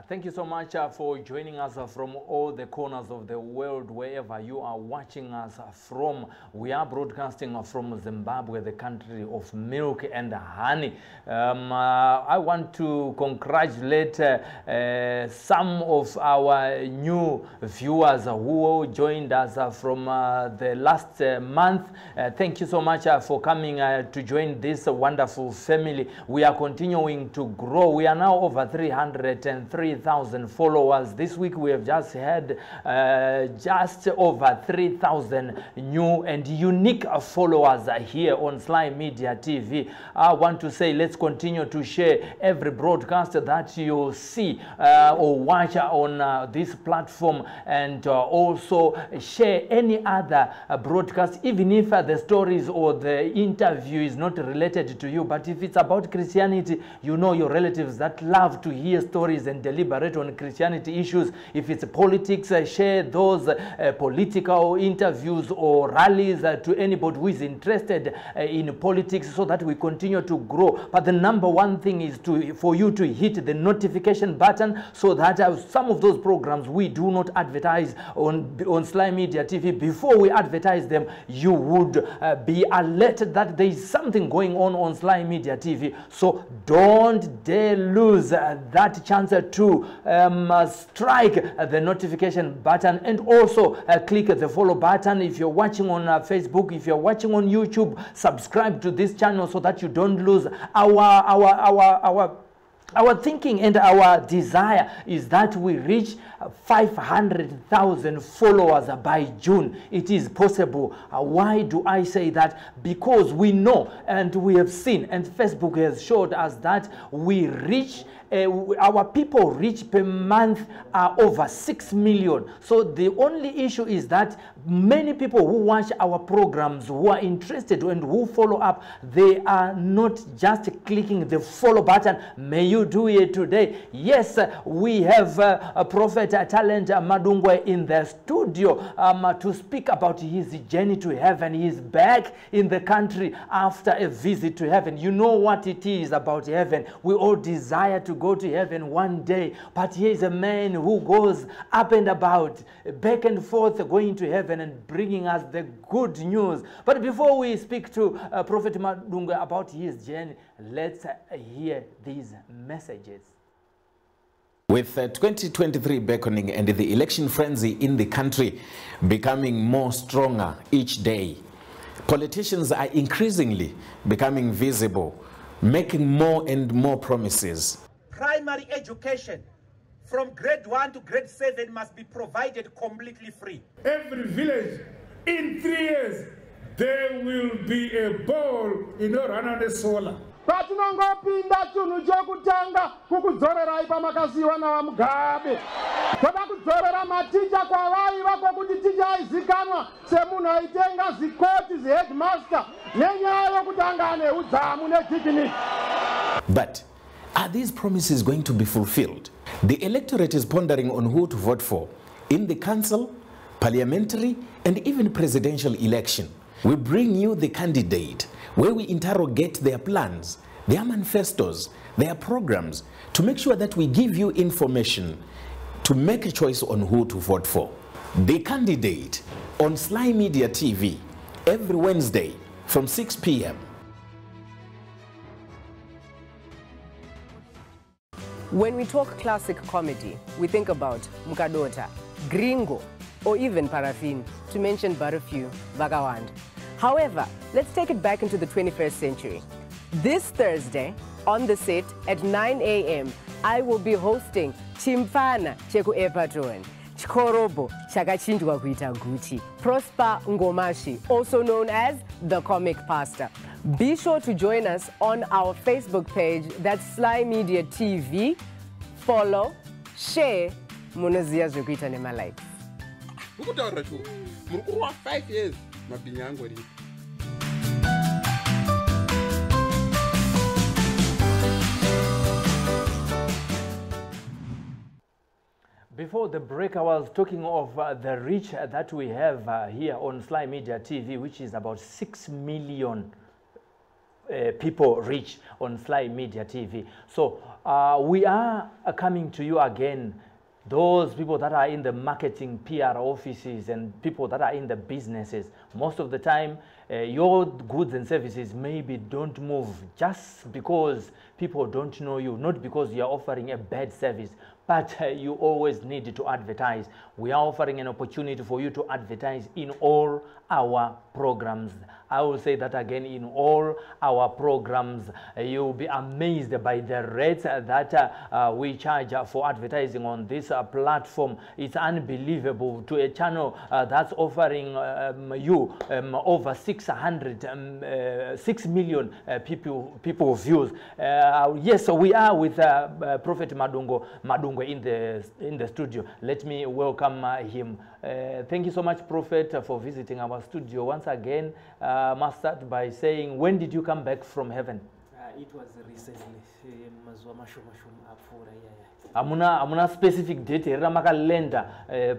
Thank you so much for joining us from all the corners of the world, wherever you are watching us from. We are broadcasting from Zimbabwe, the country of milk and honey. I want to congratulate some of our new viewers who joined us from the last month. Thank you so much for coming to join this wonderful family. We are continuing to grow. We are now over 303,000 followers. This week we have just had just over 3,000 new and unique followers here on Sly Media TV. I want to say, let's continue to share every broadcast that you see or watch on this platform, and also share any other broadcast, even if the stories or the interview is not related to you. But if it's about Christianity, you know your relatives that love to hear stories and deliberate on Christianity issues. If it's politics, share those political interviews or rallies to anybody who is interested in politics, so that we continue to grow. But the number one thing is for you to hit the notification button, so that some of those programs we do not advertise on Sly Media TV, before we advertise them, you would be alerted that there is something going on Sly Media TV. So don't dare lose that chance to strike the notification button, and also click the follow button. If you're watching on Facebook, if you're watching on YouTube, subscribe to this channel so that you don't lose our thinking. And our desire is that we reach 500,000 followers by June. It is possible. Why do I say that? Because we know and we have seen, and Facebook has showed us that we reach, our people reach per month are over 6 million. So the only issue is that many people who watch our programs, who are interested and who follow up, they are not just clicking the follow button. May you do it today. Yes, we have a Prophet Talent Madungwe in the studio to speak about his journey to heaven. He's back in the country after a visit to heaven. You know what it is about heaven. We all desire to go to heaven one day, but here is a man who goes up and about, back and forth, going to heaven and bringing us the good news. But before we speak to Prophet Madungwe about his journey, let's hear these messages. With 2023 beckoning and the election frenzy in the country becoming more stronger each day, politicians are increasingly becoming visible, making more and more promises. Primary education from grade 1 to grade 7 must be provided completely free. Every village in 3 years, there will be a ball in Oranane solar. Patinongopinda chinhu chekutanga kukudzorerai pamakasiyiwa naVaMugabe. Toda kudzorera maticha kwavaiva, kwokuti ticha aizikanwa semunhu aitenga zikoti ziheadmaster nenyaya yokuti anga ane udzamu nedignity. But are these promises going to be fulfilled? The electorate is pondering on who to vote for in the council, parliamentary, and even presidential election. We bring you the candidate, where we interrogate their plans, their manifestos, their programs, to make sure that we give you information to make a choice on who to vote for. The Candidate on Sly Media TV, every Wednesday from 6 p.m. When we talk classic comedy, we think about Mukadota, Gringo, or even Paraffin, to mention but a few, Vakawanda. However, let's take it back into the 21st century. This Thursday, on the set at 9 a.m., I will be hosting Chimfana Cheku Epatron, Chikorobo Chakachinjwa Kuita Gucci, Prosper Ngomashi, also known as the Comic Pastor. Be sure to join us on our Facebook page, that's Sly Media TV. Follow, share, munoziya zvekuita nemalikes. Ukutaura chu, muri kurwa 5 years, mabhinya angu aripo. Before the break, I was talking of the reach that we have here on Sly Media TV, which is about 6 million people reach on Slymedia TV. So we are coming to you again. Those people that are in the marketing PR offices and people that are in the businesses, most of the time, your goods and services maybe don't move just because people don't know you, not because you are offering a bad service, but you always need to advertise. We are offering an opportunity for you to advertise in all our programs. I will say that again, in all our programs. You'll be amazed by the rates that we charge for advertising on this platform. It's unbelievable to a channel that's offering you over 6 million people views. Yes, so we are with Prophet Madungwe in the studio. Let me welcome him. Thank you so much, Prophet, for visiting our studio once again. Must start by saying, when did you come back from heaven? It was recently. Hamuna specific date here ramakalenda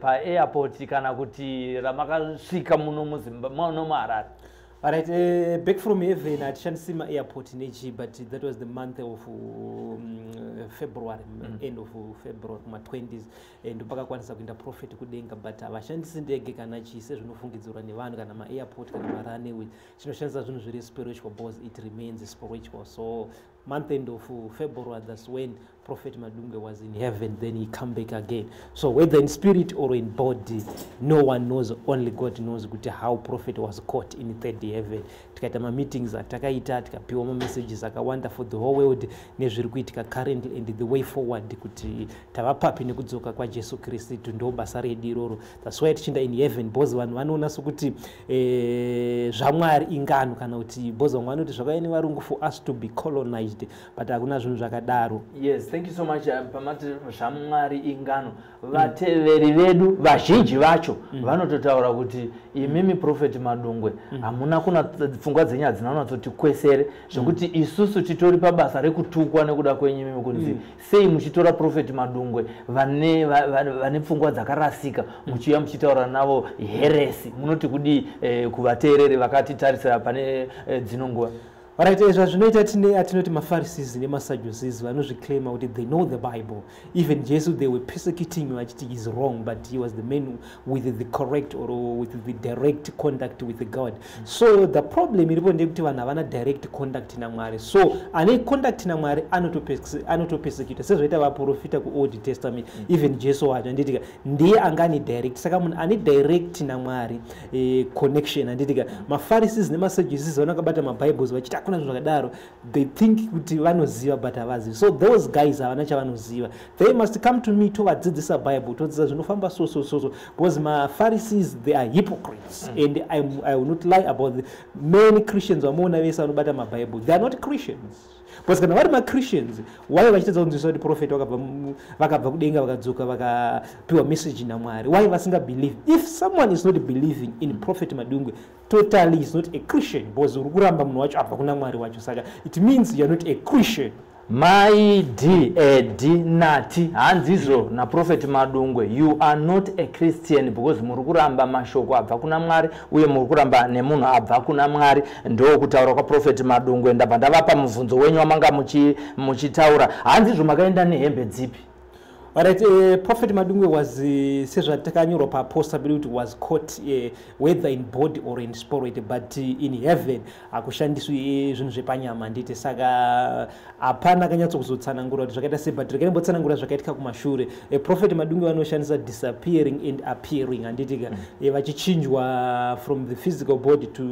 pa airport kana kuti ramakasvika muno muZimbabwe muno muHarare? All right, back from heaven at Shansima Airport in AG, but that was the month of February, end of February, my 20s, and pakakwanisa kuenda prophet kudenga, but havashandisi ndege kana chii sezvinofungidzirwa nevanhu kana maairport kana maraneway. Chinoshandisa zvinhu zviri spiritual because it remains spiritual. So month end of February, that's when Prophet Madungwe was in heaven, then he come back again. So whether in spirit or in body, no one knows, only God knows kuti how Prophet was caught in third heaven. Tikaita ma-meetings atakaita, tikapiwa ma-messages akawanda for the whole world nezviri kuitika currently and the way forward kuti tava papi nekudzoka kwaJesu Kristu, ndo basa redu iroro. That's why tichinda in heaven, because vanhu vanoona sokuti zvaMwari ingano, kana kuti because vamwe vanoti zvakauya nevarungu for us to be colonized, but hakuna zvinhu zvakadaro. Yes, thank you so much. Pamati zvaMwari ingano, vateveri vedu vazhinji vacho vanototaura kuti imimi Prophet Madungwe hamuna kuna pfungwa dzenyu hadzina kunatsoti kwesere, zvekuti isusu titori pabasa rekutukwa nekuda kwenyu imimi, kunzi sei muchitora Prophet Madungwe vane pfungwa dzakarasika muchiuya muchitaura navo heresy. Munoti kudii kuvateereri vakatitarisira pane dzino nguva? Alright, zvazvinoita tine atinoti maPharisees nemaSadducees vanozviclaima kuti they know the Bible. Even Jesu, they were persecuting him vachiti is wrong, but he was the man with the correct or with the direct contact with God. So the problem iripo ndeyekuti vanhu havana direct contact naMwari. So ane contact naMwari anotopersecuta sezvaita vaprofita kuOld Testament. Even Jesu wacho, handitika, ndiye anga ane direct. Saka munhu ane direct naMwari connection, handitika, maPharisees nemaSadducees vanakabata maBibles vachiti hakuna zvinhu zvakadaro. They think kuti vanoziva but havazivi. So those guys havana chavanoziva. They must come to me tovadzidzisa Bible, todzidzisa zvinofamba so so so so, because maPharisees, they are hypocrites. And I will not lie about the many Christians vamuona vese vanobata maBible, they are not Christians. Because kana vari maChristians, why vachitadza kunzwisisa kuti prophet vakabva kudenga vakadzoka vakapiwa message naMwari? Why vasingabelieve? If someone is not believing in Prophet Madungwe, totally is not a Christian, because uri kuramba munhu wacho abva kuna Mwari wacho. Saka it means you are not a Christian. Mai D D Nati, hanzizvo naProphet Madungwe, you are not a Christian because muri kuramba mashoko abva kuna Mwari uye muri kuramba nemunhu abva kuna Mwari. Ndo kutaura kwaProphet Madungwe. Ndabva ndavapa mubvunzo wenyu wamanga muchitaura. Hanzizvo makaenda nehembe dzipi? Alright, Prophet Madungwe was sezvatakanyorwa paapostle kuti was caught whether in body or in spirit, but in heaven hakushandiswi zvinhu zvepanyama, handiti? Saka hapana kanyatso-kuzotsanangura kuti zvakaita sei, but regai ndimbotsanangura zvakaitika kumashure. Prophet Madungwe vanoshandisa disappearing and appearing, handitika, vachichinjwa from the physical body to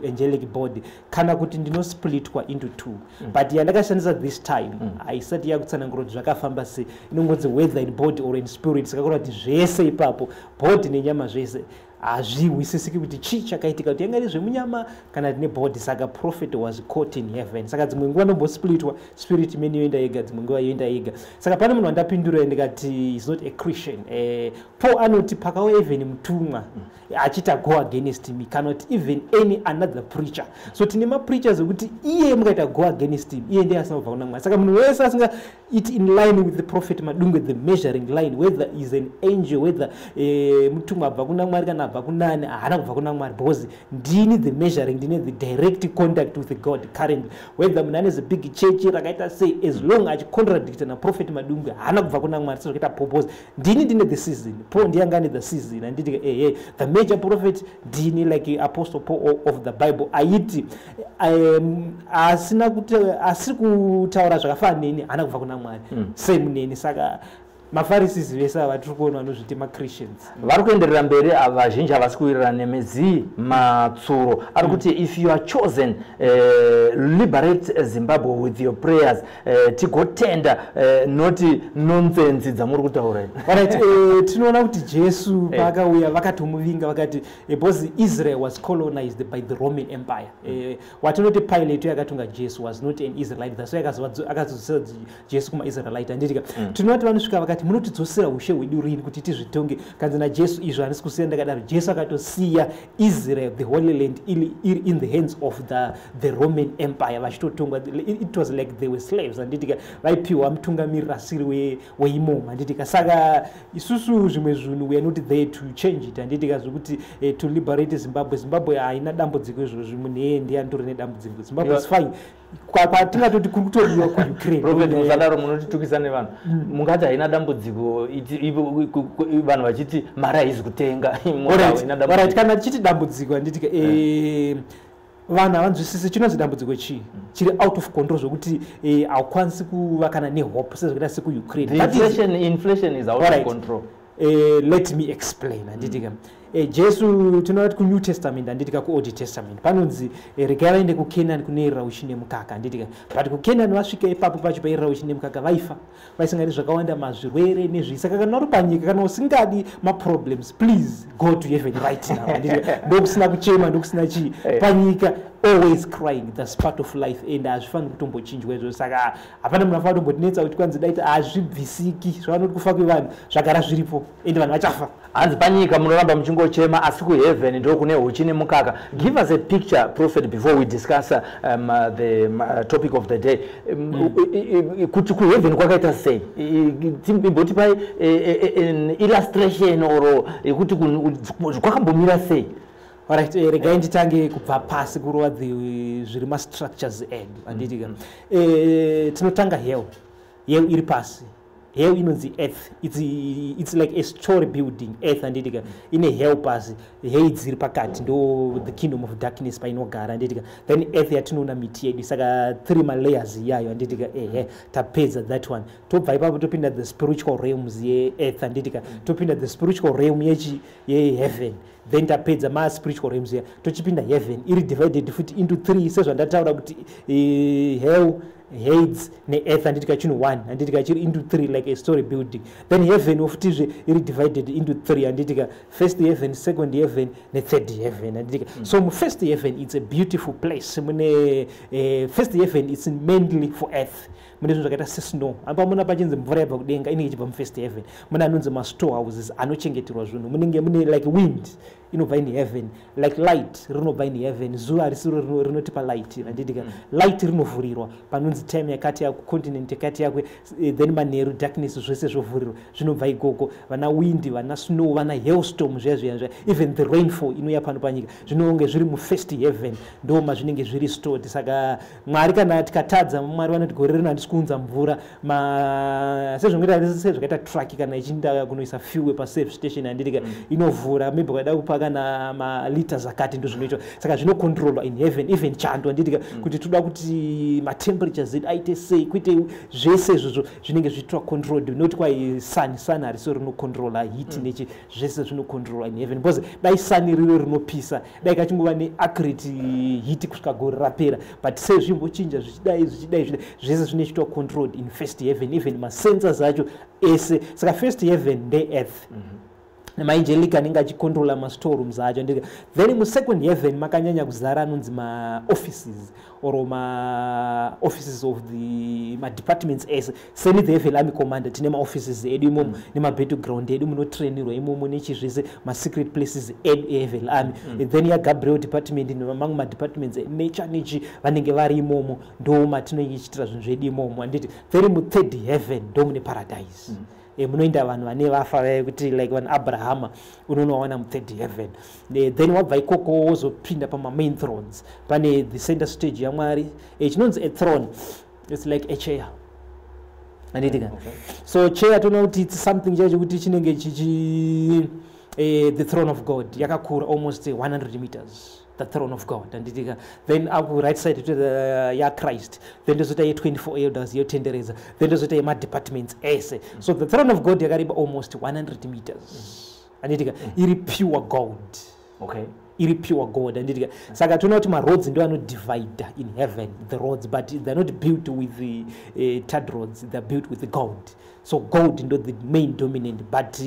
angelic body, kana kuti ndinosplitwa into two. But yandakashandisa this time haisati yakutsanangura kuti zvakafamba sei. Inongonzi whether in body or in spirit, saka kureva kuti zvese ipapo, body nenyama zvese hazvihwisisiki kuti chii chakaitika, kuti yanga iri zvemunyama kana tine body. Saka prophet was caught in heaven. Saka dzimwe nguva nombosplitwa spirit imene yoenda yega, dzimwe nguva yoenda yega. Saka pane munhu wandapindura ndikati is not a Christian. Paul anoti pakauya even mutumwa achiita go against me, kana kuti even any another preacher. So tine mapreachers ekuti iye mukaita go against him, iye ndiye asina kubva kuna Mwari. Saka munhu wese asingaiti in line with the Prophet Madungwe, the measuring line, whether is an angel, whether mutumwa abva kuna Mwari kana abva kunani, haana kubva kuna Mwari, because ndini the measuring, ndine the direct contact with God currently. Whether munhu ane zibig church rakaita sei, as long achicontradicta naProphet Madungwe, haana kubva kuna Mwari, sezvakaita Paul, because ndini ndine the season. Paul ndiye anga ane the season, handiti? Ehe, the major prophet ndini, like Apostle Paul of the Bible aiti asina kuti asiri kutaura zvakafanana neni haana kubva kuna Mwari. Same neni. Saka maPharisees vese ava tiri kuona vanozviti maChristians. Vari kuenderera mberi, vazhinji havasi kuwirirana nemezi matsuro ari kuti, "If you are chosen, liberate Zimbabwe with your prayers, tigotenda, not nonsense dzamuri kutaura." Right, tinoona kuti Jesu paakauya vakatomuvinga, vakati because Israel was colonized by the Roman Empire. Watinoti Pilate yakatonga Jesu was not an Israelite. That's why akazodzosera Jesu kumaIsraelite, handitika? Tinoti vanosvika vakati, "Munotidzosera ushe hwedu rini kuti tizvitonge?" Kanzi naJesu, "Izvo handisi kusiya ndakadaro." Jesu akatosiya Israel, the Holy Land, iri in the hands of the Roman Empire, vachitotongwa. It was like they were slaves, handitika? Vaipiwa mutungamiriri asiri weimomo, handitika? Saka isusu zvimwe zvinhu we are not there to change it, handitika? Zvokuti to liberate Zimbabwe, Zimbabwe haina dambudziko izvozvi. Munhu iyeye ndiye anitori nedambudziko. Zimbabwe is fine. Kwatingatoti kuri kutodiwa kuUkraine. Prophet, musadaro, munotitukisa nevanhu. Mungati haina dambudziko, vanhu vachiti mari haizi kutenga. Alright, kana tichiti dambudziko, handitika, vanhu havanzwisisi chinonzi dambudziko chii chiri out of control, zvokuti haukwanisi kuva kana nehope, sezvakaita sekuUkraine. Inflation is out of control. Let me explain, handitika? Jesu, tinoona kuti kuNew Testament, handitika, kuOld Testament panonzi regai vaende kuCanaan kunoerera uchi nemukaka, handitika? But kuCanaan vasvika ipapo pacho paerera uchi nemukaka, vaifa, vaisangani zvakawanda, mazvirwere nezvii. Saka kana uri panyika, kana usingadi maproblems, please go to heaven right now, handitika? Ndokusina kuchema, ndokusina chii. Panyika always crying, that's part of life and hazvifaniri kutombochinjwa izvozvo. Saka hapana munhu afanira kutombotinetsa kuti kwanzi daiti hazvibvisiki. Zvavanoti kufa kwevanhu zvagara zviripo ende vanhu vachafa. Hanzi panyika munoramba muchingochema, asi kuheaven ndo kune huchi nemukaka. Give us a picture, Prophet, before we discuss the topic of the day, kuti kuheaven kwakaita sei. Imbotipai an illustration or yekuti kwakambomira sei. Alright, regai nditange kubva pasi kurova zviri mastructures edu, handitika? Tinotanga hell. Hell iri pasi. Hell inonzi earth. It's like a story building, earth, handitika? Ine hell pasi, Hades iri pakati, ndo the kingdom of darkness painogara, handitika? Then earth yatinoona miti yedu. Saka three malayers iyayo, handitika? Ehe, tapedza that one. Tobva ipapo topinda the spiritual realms yeearth, handitika? Topinda the spiritual realm yechi yeheaven. Then tapedza maspiritual realms ya, tochipinda heaven. Iri divided futi into three, sezvandataura kuti hell, Hades neearth, handitika? Chinhu one, handitika? Chiri into three like a story building. Then heaven futizve iri divided into three, handitika? First heaven, second heaven nethird heaven, handitika? So mufirst heaven, it's a beautiful place. Mune first heaven, it's mainly for earth. Mune zvinhu zvakaita sesnow apa muna pachinzi mvura yabva kudenga inenge ichibva mufirst heaven. Mune anonzi mastorehouses anochengeterwa zvinhu. Munenge mune like wind inobva in heaven, like light rinobva in heaven. Zuva risiro rinotipa light, handitika? Light rinovhurirwa panonzi time yakati yako, continent yakati yakwe, then manheru darkness, zvese zvovhurirwa, zvinobva ikoko. Vana wind, vana snow, vana hailstorm, zviya zviya zviya, even the rainfall inouya pano panyika, zvinonge zviri mufirst heaven, ndo mazvinenge zviri stored. Saka Mwari, kana tikatadza, Mwari vanoti, "Gore rino handisi kuunza mvura." Sezvakaita truck kana ichiinda kunoisa fuel paservice station, handitika? Inovhura maybe kwaida kupa kana maliters akati, ndo zvinoitwa. Saka zvinocontrolwa in heaven, even chando, handitika? Kuti toda kuti matemperatures edu aite sei, kuite zvese izvozvo zvinenge zviitwa controlled, not kwai sun. Sun hariso rinocontrola heat nechi, zvese zvinocontrolwa in heaven, because dai sun riro rinopisa, dai kachingova neaccurate heat kusvika gore rapera, but sei zvimbochinja, zvichidai, zvichidai, zvichidai, zvese zvinoitwa controlled in first heaven, even masensors acho ese. Saka first heaven ndeearth nemaangelic anenge achicontrola mastorerooms acho. Then musecond heaven makanyanya kuzara anonzi maoffices or maoffices of the madepartments ese. Seni the heaven army commander, tine maoffices edu imomo nemabattleground edu, munotrainirwa imomo nechizvese, masecret places edu eheaven army. Then yaGabriel department nemamwe madepartments nature nechi vanenge vari imomo, ndo matinoichitira zvinhu zvedu imomo, handiti? Then muthird heaven ndo mune paradise. Munoenda vanhu vane vafa vaya kuti like vanhu Abrahama unonovawana muthird heaven. Then wabva ikoko wozopinda pamamain thrones, pane the center stage yaMwari. Chinonzi a throne, it's like a chair, handitika? Okay. So chair toona kuti it's something chacho kuti chinenge chichi the throne of God yakakura almost 100 meters, the throne of God, handitika? Then aku right side to the yaChrist, then ndozoita ye24 elders yotendereza, then ndozoita yemadepartments ese. So the throne of God yakareba almost 100 meters, handitika? Iri pure gold. Iri pure gold, handitika? Saka toona kuti maroads ndo anodivida in heaven, the roads, but they're not built with the tar roads, they're built with the gold. So gold ndo the main dominant, but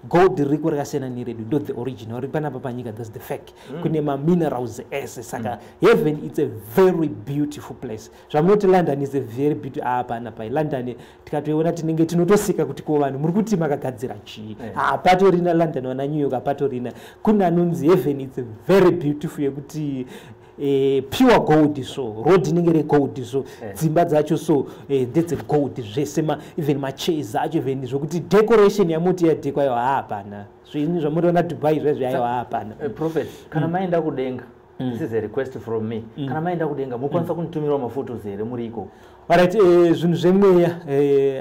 gold ririko rakasiyana neredu, ndo the original riri panapa panyika, that's the fake. Kune maminerals ese. Saka heaven, it's a very beautiful place. Zvamunoti London is a very beautiful, hapana pai London tikatoiona tinenge tinotoseka kuti ko vanhu muri kuti makagadzira chii? Hapatorina London, vana New York hapatorina. Kune anonzi heaven, it's a very beautiful yekuti pure gold, so road inenge regold, so dzimba dzacho so ndedzegold zvese, even machairs acho, even zvokuti decoration yamuti yadhekwa aiwa haapana. Zvinhu zvamunoona Dubai zvaizvo aiwa haapana. Prophet, kana maenda kudenga, this is a request from me, kana maenda kudenga mukwanisa kunditumirawo maphotos here muri ikoko? Alright, zvinhu zvemweya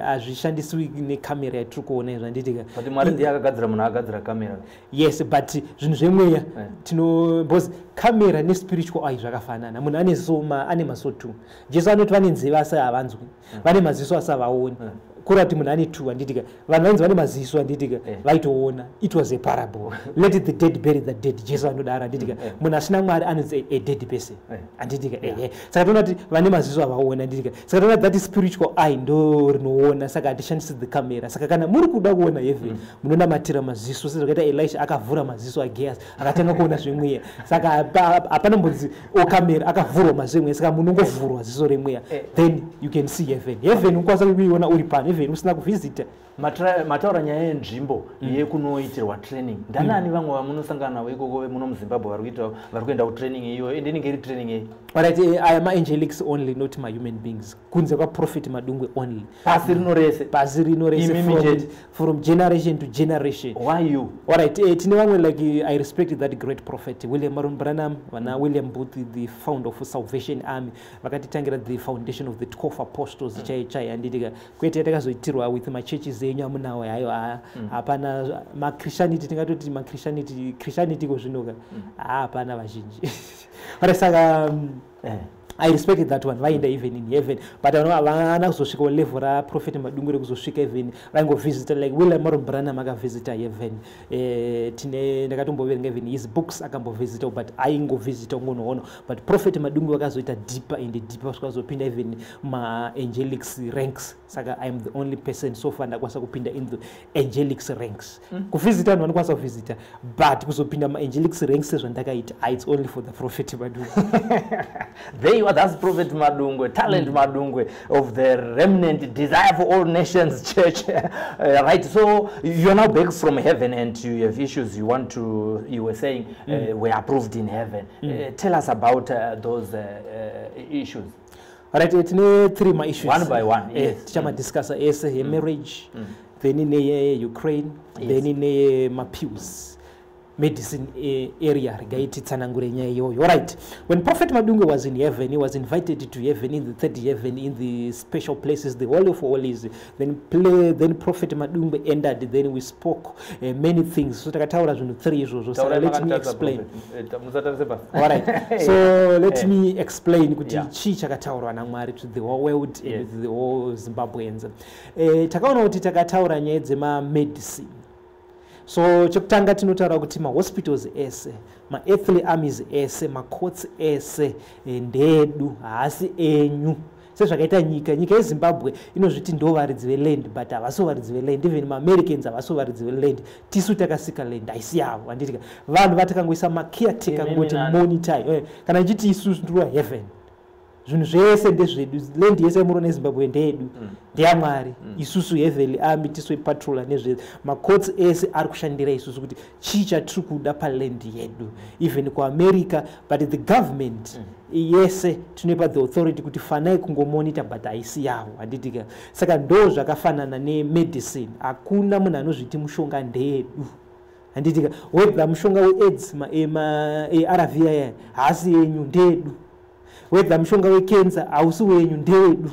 hazvishandiswi nekamera yatiri kuona izvo, handitika? But Mwari ndiye akagadzira munhu akagadzira kamera. Yes, but zvinhu zvemweya tino, because kamera nespiritual eye zvakafanana. Munhu ane soma ane maso two. Jesu anoti vane nzeve asi havanzwi, vane maziso asi havaoni. Kureva kuti munhu ane two, handitika? Vanhu vainzi vane maziso, handitika? Vaitoona. It was a parable. Let the dead bury the dead, Jesu anodaro, handitika? Munhu asina Mwari anonzi a dead person, handitika? Ehe, saka toona kuti vane maziso havaoni, handitika? Saka toona that spiritual eye ndo rinoona, saka hatishandisi the camera. Saka kana muri kuda kuona heaven, munonamatira maziso sezvakaita Elisha akavhura maziso aGehazi akatanga kuona zvemweya. Saka hapana mbonzi okamera, akavhurwa maziso emweya. Saka munongovhurwa ziso remweya, then you can see heaven. Heaven unokwanisa kuiona uri pano, even usina kuvhizita. Mataura nyaya yenzvimbo yekunoitirwa training. Ndanani vamwe vamunosangana navo ikoko vemuno muZimbabwe vari kuita, vari kuenda kutraining iyoyo? Ende inenge iri training yei? Alright, aya maangelics only, not mahuman beings, kunze kwaProphet Madungwe only. Pasi rino rese? Pasi rino rese. Imimi chete? From generation to generation. Why you? Alright, tine vamwe like I respect that great prophet William Maron Branham, vana William Booth, the founder of Salvation Army, vakatitangira the foundation of the 12 apostles chai chai, handitika? Kwete yatakazoitirwa with machurches enyu amunawo hayo. Hapana machristianity, tingatoti machristianity, Christianity ko zvinoka hapana vazhinji. Alright, saka I respect that one. Vaenda even in heaven, but vanhu havana kuzosvikawo level raProphet Madungwe rekuzosvika even vaingovisita, like William Maron Branham akavisita heaven. Tine ndakatomboverenga even his books, akambovisita, but aingovisita ungonoona. But Prophet Madungwe vakazoita deeper and deeper kusvika vazopinda even maangelics ranks. Saka I am the only person so far ndakwanisa kupinda in the angelics ranks. Kuvhizita vanhu vanokwanisa kuvhizita, but kuzopinda maangelics ranks sezvandakaita, it's only for the Prophet Madungwe. There you are, that's Prophet Madungwe, Talent Madungwe of the Remnant Desire for All Nations Church. Right, so you're now back from heaven and you have issues you want to, you were saying, were approved in heaven. Tell us about those issues. Alright, tine three maissues. One by one, yes. Tichamadiscussa ese, yemarriage, then neye-Ukraine, then neyemapills medicine area. Regai titsanangure nyaya iyoyo. Alright, when Prophet Madungwe was in heaven, he was invited to heaven, in the third heaven, in the special places, the Holy of Holies. Then Prophet Madungwe entered, then we spoke many things. So takataura zvinhu three izvozvo. Saka let me explain. Musatarise pasi. Alright, so let me explain kuti chii chakataurwa naMwari to the whole world and to the whole Zimbabweans. Takaona kuti takataura nyaya dzemamedicine. So chekutanga tinotaura kuti mahospitals ese, maearthly armies ese, macourts ese ndeedu, haasi enyu. Sezvakaita nyika yeZimbabwe inozviti ndo varidzi veland, but havasi varidzi veland. Even maAmericans havasi varidzi veland. Tisu takasika land, haisi yavo, handitika? Vanhu vatakangoisa macaretaker Imimi kungoti nani? monitor. Kana ichiti isusu ndiriwa heaven. Zvinhu zvese ndezvedu. Land yese yamuri neZimbabwe ndeyedu, ndeyamwari. Isusu heavenly army tiswe patrola nezvese. Macourts ese ari kushandira isusu kuti chii chatiri kuda paland yedu, even kuAmerica. But the government yese tinoipa the authority kuti fanai kungomonitor, but haisi yavo, handitika? Saka ndo zvakafanana nemedicine. Hakuna munhu anozviti mushonga ndeyedu, handitika? Whether mushonga weAIDS, maARV aya, haasi yenyu, ndeedu. Whether mushonga wecancer, hausi wenyu, ndewedu.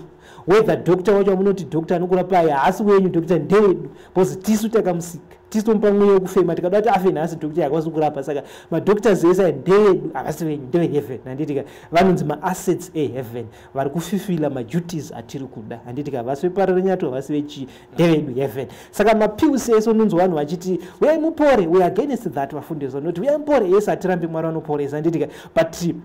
Whether doctor wacho wamunoti doctor anokurapai, haasi wenyu doctor, ndewedu, because tisu takamusika, tisu tomupa mweya wekufema. Tikada kuti afe nhasi, doctor hakwanisi kurapa. Saka madoctors ese aya ndewedu, havasi venyu, ndeveheaven, handitika? Vanonzi maassets eheaven, vari kufifila maduties atiri kuda, handitika? Havasi veParirenyatwa, havasi vechii, ndevedu heaven. Saka mapills ese unonzwa vanhu vachiti uyai mupore, we against that. Vafundisi vanoti uyai mupore, yese hatirambi, Mwari vanoporesa, handitika? But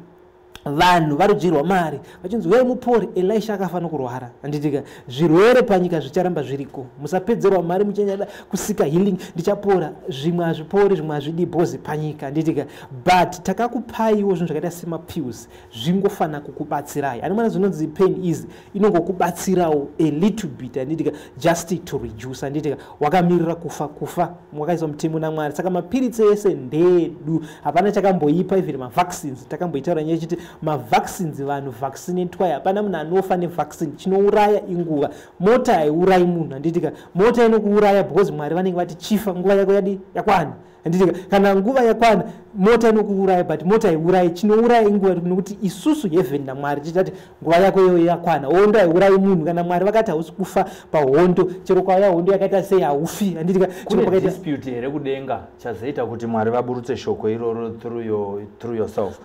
vanhu vari mari vachinzi uyai mupore. Elisha akafa nokurwara, handitika? Zvirwere panyika zvicharamba zviriko. Musapedzerwa mari muchinyada kusika healing, ndichapora. Zvimwe hazvipori, zvimwe hazvidi bhozi panyika, handitika? But takakupaiwo zvinhu zvakaita semapills, zvingofana kukubatsirai. Ani mwana zvinonzi pain easy, inongokubatsirawo a little bit, handitika? Just to reduce, handitika? Wakamirira kufa, kufa wakaiswa mutemo naMwari. Saka mapiritsi ese ndeedu, hapana chakamboipa. Even mavaccines, takamboitaura nyaya chiti mavaccines, vanhu vaccinatwai, hapana munhu anofa nevaccine. Chinouraya inguva. Mota haiurayi munhu, handitika? Mota inokuuraya because Mwari vanenge vati chifa, nguva yako yadi yakwana, handitika? Kana nguva yakwana, mota inokuuraya, but mota haiurayi. Chinouraya inguva, nokuti isusu heaven naMwari tichati nguva yako iyoyo yakwana. Hondo haiurayi munhu. Kana Mwari vakati hausi kufa pahondo, chero kwauya hondo yakaita sei, haufi, handitika? Kune dispute here kudenga chazoita kuti Mwari vaburutse shoko iroro through yourself,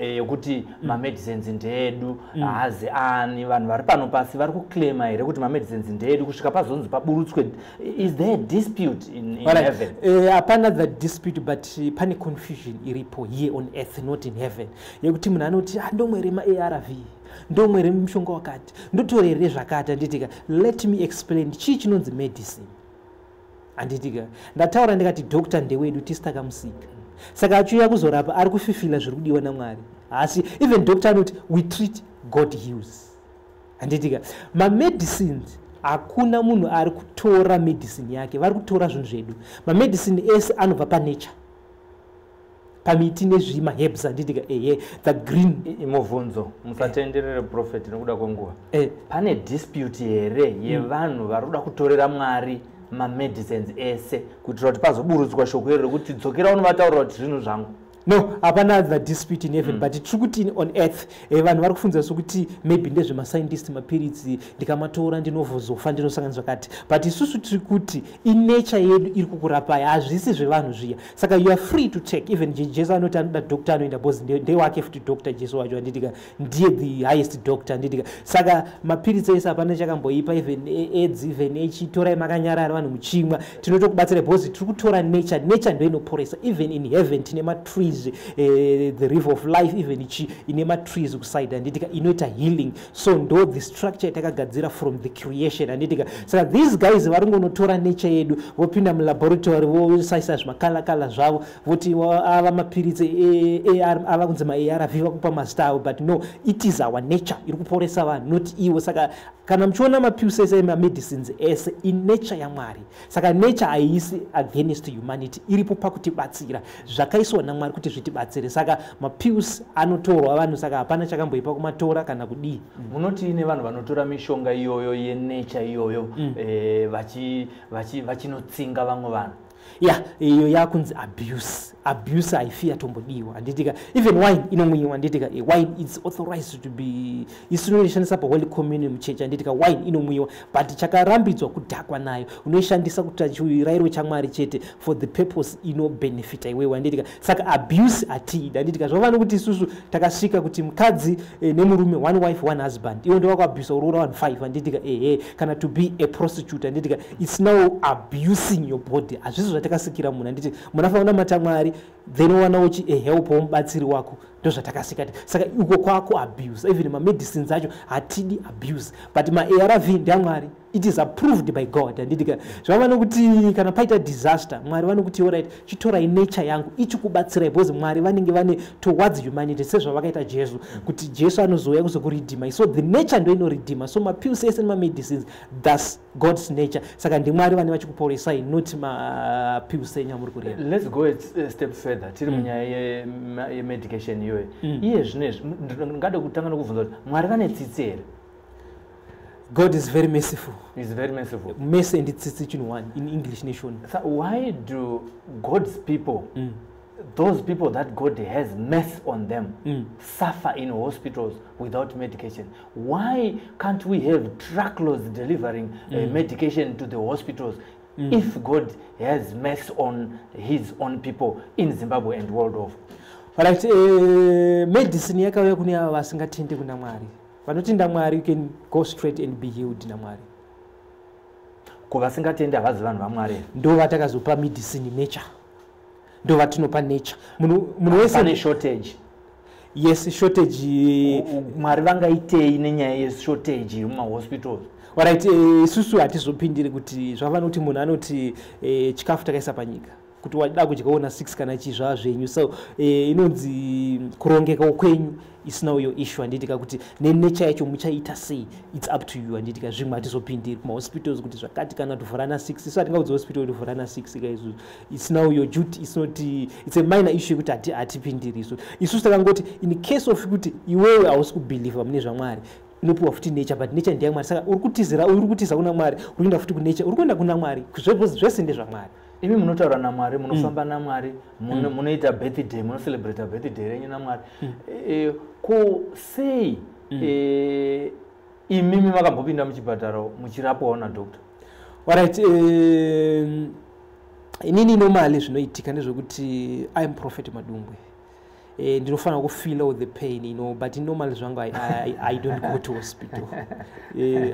yekuti mamedicines ndeedu, haazi ani? Vanhu vari pano pasi vari kuclaima here kuti mamedicines ndeedu kusvika pazonzi paburutswe? Is there a dispute in heaven? Hapana the dispute, but pane confusion iripo here on earth, not in heaven, yekuti munhu anoti, ah, ndomwere maARV, ndomwere mushonga wakati, ndotorere zvakati, handitika? Let me explain chii chinonzi medicine, handitika? Ndataura ndikati doctor ndewedu, tisi takamusika. Saka achiuya kuzorapa, ari kufifila zviri kudiwa naMwari. Asi even doctor anoti, "We treat, God heals," handitika? Mamedicines, hakuna munhu ari kutora medicine yake, vari kutora zvinhu zvedu. Mamedicine ese anobva panature, pamiti nezvimaherbs, handitika? Ehe, the green. Mubvunzo, musatenderere prophet nekuda kwenguva. Pane dispute here yevanhu vari kuda kutorera Mwari mamedicines ese kuitira kuti pazoburutswa shoko iro rekuti dzokera unovataurira kuti zvinhu zvangu? No, hapana the dispute in heaven, but tiri kuti on earth, vanhu vari kufunza sokuti maybe ndezvemascientist, mapiritsi ndikamatora ndinovozofa, ndinosangana zvakati. But isusu tiri kuti inature yedu iri kukurapai, hazvisi zvevanhu zviya. Saka you are free to take. Even Jesu anoti anoda doctor anoenda, because ndewake futi doctor Jesu wacho, handitika? Ndiye the highest doctor, handitika? Saka mapiritsi ese hapana chakamboipa, even AIDS, even echitorai makanyarara, vanhu muchimwa, tinotokubatsirai because tiri kutora nature. Nature ndo inoporesa. Even in heaven tine matrees, the river of life, even ichi ine matrees kuside, handitika? Inoita healing. So ndo the structure yatakagadzira from the creation, handitika? Saka these guys vari ngonotora nature yedu, vopinda mulaboratory, vosaisa zvimakalakala zvavo, voti ava mapiritsi, ava kunzi maARV, vakupa mazita avo. But no, it is our nature iri kuporesa vanhu, not iwo. Saka kana muchiona mapills ese, emamedicines ese, inature yaMwari. Saka nature haiisi against humanity, iripo pakutibatsira, zvakaiswa naMwari kuti zvitibatsire. Saka mapills anotorwa vanhu, saka hapana chakamboipa kumatora kana kudii. Munoti nevanhu vanotora mishonga iyoyo yenature iyoyo, vachinotsinga vamwe vanhu? Ya, iyo yakunzi abuse. Abuse haifi yatombodiwa, handitika? Even wine inomwiwa, handitika? Wine, it's authorized to be, isu tinoishandisa paholy communion muchechi, handitika? Wine inomwiwa, but chakarambidzwa kudhakwa nayo. Unoishandisa kuita chirayiro chaMwari chete, for the purpose inobenefita iwewe, handitika? Saka abuse hatiidi, handitika? Zvava nokuti isusu takasvika kuti mukadzi nemurume, one wife, one husband. Iwo ndowakuabusa uroora vanhu five, handitika? Ehe, kana to be a prostitute, handitika? It's now abusing your body. Hazvisi zvatakasikira munhu, handiti? Munhu afanira kunamata Mwari, then wowanawo chihelp, womubatsiri wako. Ndo zvatakasika. Saka uko kwako abuse. Even mamedicines acho hatidi abuse, but maARV ndeaMwari. It is approved by God, handitika? Zvava nokuti kana paita disaster, Mwari vanokuti, "Alright, chitorai nature yangu ichikubatsirai," because Mwari vanenge vane towards humanity, sezvavakaita Jesu, kuti Jesu anozouya kuzokuredeema. So the nature ndo inoredeema. So mapills ese nemamedicines, thats God's nature. Saka ndiMwari vane vachikuporesai, not mapills enyu amuri kureva. Let's go a step further. Tiri munyaya yemedication iyoyo. Iye zvinezvi ndingade kutanga nokubvunza kuti Mwari vane tsitsi here? God is very merciful. Is very merciful. Mercy and tsitsi chinhu one in English nation. So why do God's people, those people that God has mercy on them, suffer in hospitals without medication? Why can't we have truckloads delivering medication to the hospitals if God has mercy on his own people in Zimbabwe and world over? Right, medicine yakauya kune ava vasingatendi kuna Mwari. Vanotenda Mwari, you can go straight and be healed naMwari. Ko vasingatendi havazi vanhu vaMwari here? Ndo vatakazopa medicine nature, ndo vatinopa nature. Munhu wese. Pane shortage. Yes, shortage. Mwari vangaitei nenyaya yeshortage iri mumahospitals? Alright, isusu hatizopindiri kuti zvava nokuti munhu anoti chikafu takaisa panyika kuti wada kudyawo na 6 kana chii, zvava zvenyu. So inonzi kurongeka kwenyu isinawo your issue, handitika? Kuti nenature yacho muchaita sei, it's up to you, handitika? Zvimwe hatizopindiri kumahospitals kuti zvakati kana tovhura na 6. Isu hatingaudzi hospital kuti vhura na 6 ka isusu. It's now your duty. It's not, it's a minor issue yekuti hatipindiri isu. Isusu takangoti in case of kuti iwewe hausi kubelieva mune zvaMwari, unopiwa futi nature, but nature ndeyamwari. Saka uri kutizira, uri kutiza kuna Mwari, uri kuenda futi kunature, uri kuenda kuna Mwari. Zvese ndezvaMwari. Imi munotaura naMwari, munofamba naMwari, munoita birthday, munocelebrata birthday renyu naMwari. Ko sei imimi makambopinda muchipatara muchirapwawo nadoctor? Alright, inini normally zvinoitika ndezvekuti I am Prophet Madungwe. Ndinofanira kufeel the pain, but normally zvangu I don't go to hospital.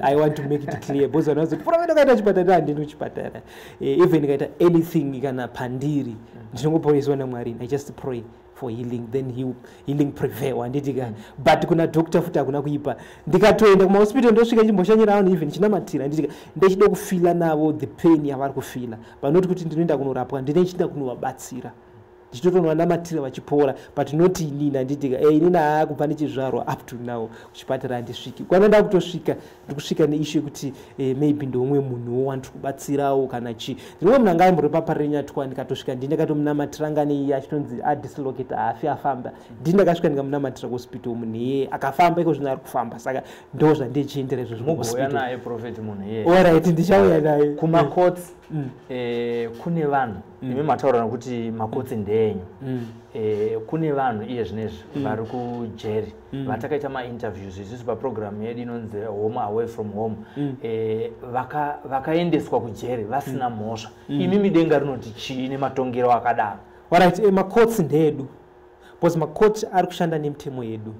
I want to make it clear because vanhu vazoti prophet akaita chipatara. Handini kuchipatara. Even ikaita anything kana pandiri, ndinongoporeswa naMwari. I just pray for healing, then healing prevail, handiti ka? But kuna doctor futi hakuna kuipa. Ndikatoenda kumahospital, ndosvika ndimboshanyira vanhu, even chinamatira, handitika? Ndechida kufeela navo the pain yavari kufeela, but not kuti ndinoenda kunorapwa. Ndine chichida kunovabatsira, ndichitotonowanamatira vachipora, but not inini, handitika? Inini haa, kubva ndichizvarwa up to now, kuchipatara handisviki. Kwana ndakutosvika, ndikusvika neissue yekuti maybe ndeumwe munhuwo wandiri kubatsirawo kana chii. Ndimwe munhu anga aimbori paParirenyatwa, ndikatosvika, ndii ndakatomunamatira ngani achitonzi adislocate, haafi afamba. Ndii ndakasvika ndikamunamatira kuhospital, munhu iyeye akafamba. Iko zvino ari kufamba. Saka ndo zvandichiendera izvozvo. Mugouya naye prophet munhu iyeye. Alright, ndichauya naye. Kumacourts kune vanhu, imi mataura nokuti macourts ndeenyu. Kune vanhu iye zvinezvi vari kujeri vatakaita mainterviews isusu paprogramu yedu inonzi Home Away from Home, vakaendeswa kujeri vasina mhosva. Imimi denga rinoti chii nematongero akadaro? Alright, macourts ndeedu because macourt ari kushanda nemitemo yedu,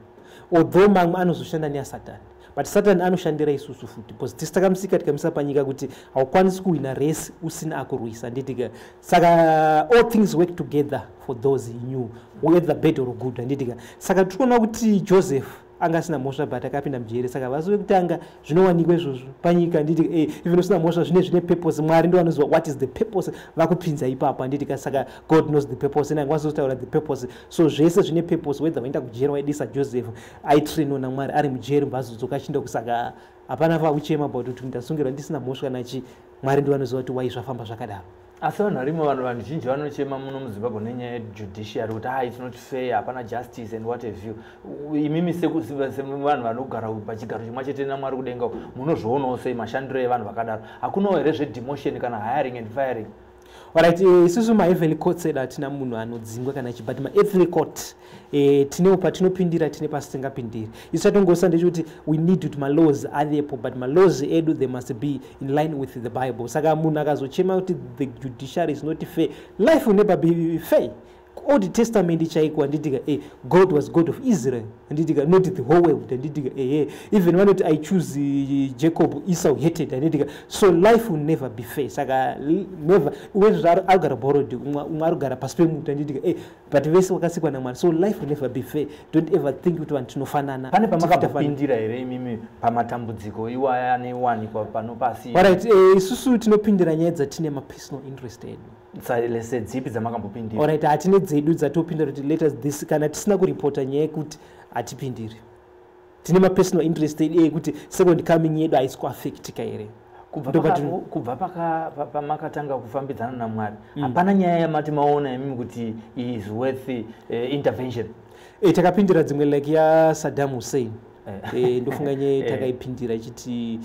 although mamwe anozoshanda neasatani, but Satani anoshandira isusu futi because tisi takamusika, tikamisa panyika kuti haukwanisi kuwina race usina akurwisa, handitika? Saka all things work together for those he knew, whether bad or good, handitika? Saka tiri kuona kuti Joseph anga asina mhosva, but akapinda mujeri. Saka vasi vekutanga, zvinowanikwa izvozvo panyika, handiti? Even usina mhosva, zvine purpose. Mwari ndo vanoziva what is the purpose vakupinza ipapo, handitika? Saka God knows the purpose, and angakwanisa kutaura the purpose. So zvese zvine purpose, whether waenda kujeri waidisa. Joseph aitrainwa naMwari ari mujeri, mbazodzoka achienda. Kusaka hapana vakuchema about kuti ndasungirwa ndisina mhosva kana chi. Mwari ndo vanoziva kuti wai zvafamba zvakadaro. Asi vanhu varimo, vanhu vazhinji vanochema muno muZimbabwe nenyaya yejudiciary kuti ah, it's not fair, hapana justice and what have you. Imimi sevanhu vanogara pachigaro chimwe chete naMwari kudenga uko, munozvionawo sei mashandiro evanhu vakadaro? Hakunawo here zvedemotion kana hiring and firing? Alright, isusu maheavenly courts edu hatina munhu anodzingwa kana chi, but maearthly court tinewo patinopindira, tine pasingapindiri. Isu chatongosa ndechekuti we need kuti malaws avepo, but malaws edu, they must be in line with the Bible. Saka munhu akazochema kuti the judiciary is not fair, life will never be fair. Old Testament chaiko, handitika? God was God of Israel, handitika? Not the whole world, handitika? Even vanoti, "I choose Jacob, Esau hated," handitika? So life will never be fair. Saka never umwe arikugara borrowed, umwe arikugara pasi pemuti, handitika? But vese vakasikwa naMwari. So life will never be fair. Don't ever think kuti vanhu tinofanana. Pane pamakambopindira here imimi pamatambudziko iwaya anewanikwa pano pasi? Alright, isusu tinopindira nyaya dzatine mapersonal interest edu. Sedzipi dzamakambopindira? Alright, hatine dzedu dzatopinda kuti let us this. Kana tisina kuripota nyaya yekuti hatipindiri, tine mapersonal interest edu ekuti second coming yedu haisi kuaffectika here. Kubva pamakatanga kufambidzana naMwari, hapana nyaya yamati maona imimi kuti is worth intervention? Takapindira dzimwe, like yaSaddam Hussein. Ndofunga nyaya takaipindira ichiti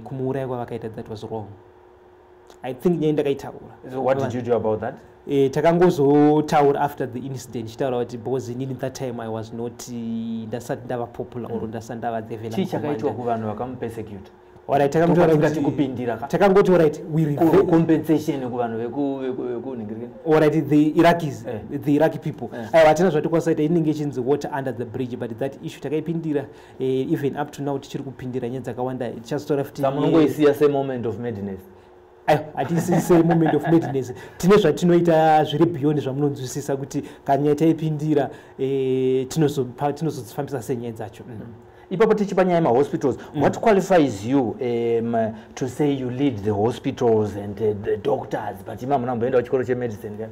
kumuuraya kwavakaita, that was wrong. I think nyaya ndakaitaura. So what did you do about that? Takangozotaura after the incident, chitaura kuti because inini that time I was not ndasati ndava popular or ndasati ndava the Chii chakaitwa kuvanhu vakamupersecute? Alright, takati kupindira. Takangoti alright, we Compensation kuvanhu vekunhingirikeni. Alright, the Iraqis, the Iraqi people, aiwa, hatina zvatikwanisa kuita. Inenge ichinzi water under the bridge, but that issue takaipindira. Even up to now tichiri kupindira nyaya dzakawanda. Tichazotaura futi. Munongoisiya semoment of madness? Aiwa, hatisi semoment of madness. Tine zvatinoita zviri beyond zvamunonzwisisa kuti kanyaya taipindira, tinozodzifambisa senyaya dzacho. Ipapo tichipa nyaya yemahospitals, what qualifies you to say you lead the hospitals and the doctors, but ima hamuna kumboenda kuchikoro chemedicine ka?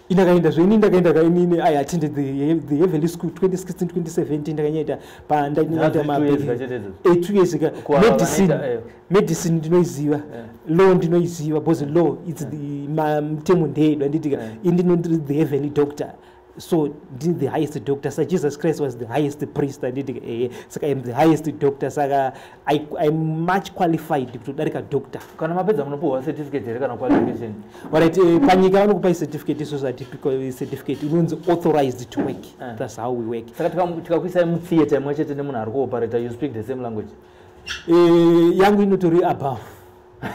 Indakaenda zvenini, ndakaenda kainini. I attended the heavenly school 2016 2017. Ndakanyaita pandanyaita 2 years ka. Medicine, medicine ndinoiziva, law ndinoiziva, because law, it's the mutemo ndeedu, handitika? Indinondiri the heavenly doctor, so ndini the highest doctor. Sa Jesus Christ was the highest priest, handitika? Ehe, saka I'm the highest doctor. Saka I'm much qualified kutodarika doctor. Kana mapedza munopuhwa certificate here kana qualification? Alright, panyika vanokupai certificate. Isusu hatipi certificate, unonzi authorized to work. That's how we work. Saka tikakuisai mutheatre imwe chete nemunhu ari kuoperata, you speak the same language? Yangu inotori above.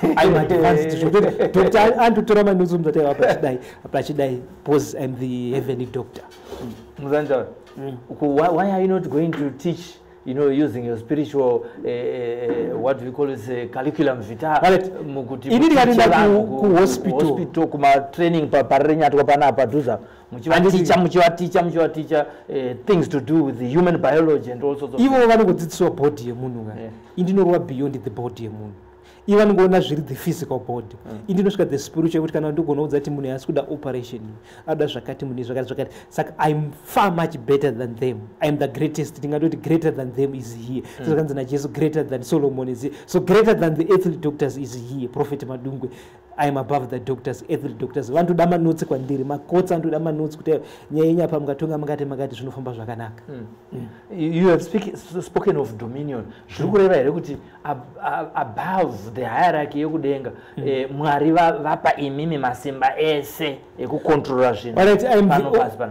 I'm advanced zvototi doctor andotora manotes muzataiva pachidai pachidai, because I'm the heavenly doctor. Muzanjaura, why are you not going to teach, using your spiritual, what do you call it, curriculum vitae? Ini ndikaenda kuhospital, kumatraining paRenyatwa panapa dhuza, muchivaticha, muchivaticha, muchivaticha things to do with the human biology and all sorts of Ivo vanongodzidziswa body yemunhu ka. Indinorova beyond the body yemunhu. Ivo vanongoona zviri the physical body. Indinosvika the spiritual, yekuti kana ndigona kuudza kuti munhu haasi kuda operation, anoda zvakati, munhu zvakati zvakati. Saka I'm far much better than them. I'm the greatest. Ndingatoti greater than them is here. Sezvakanzi naJesu, greater than Solomon is here. So greater than the earthly doctors is here, Prophet Madungwe. I am above the doctors, earthly doctors. Vandoda manotes kwandiri, makotsi andoda manotes kuti nyaya yenyu apa mukatonga makati makati, zvinofamba zvakanaka. You have spoken of dominion. Zviri kureva here kuti above the hierarchy yekudenga, Mwari vapa imimi masimba ese ekukontrora zvinhu?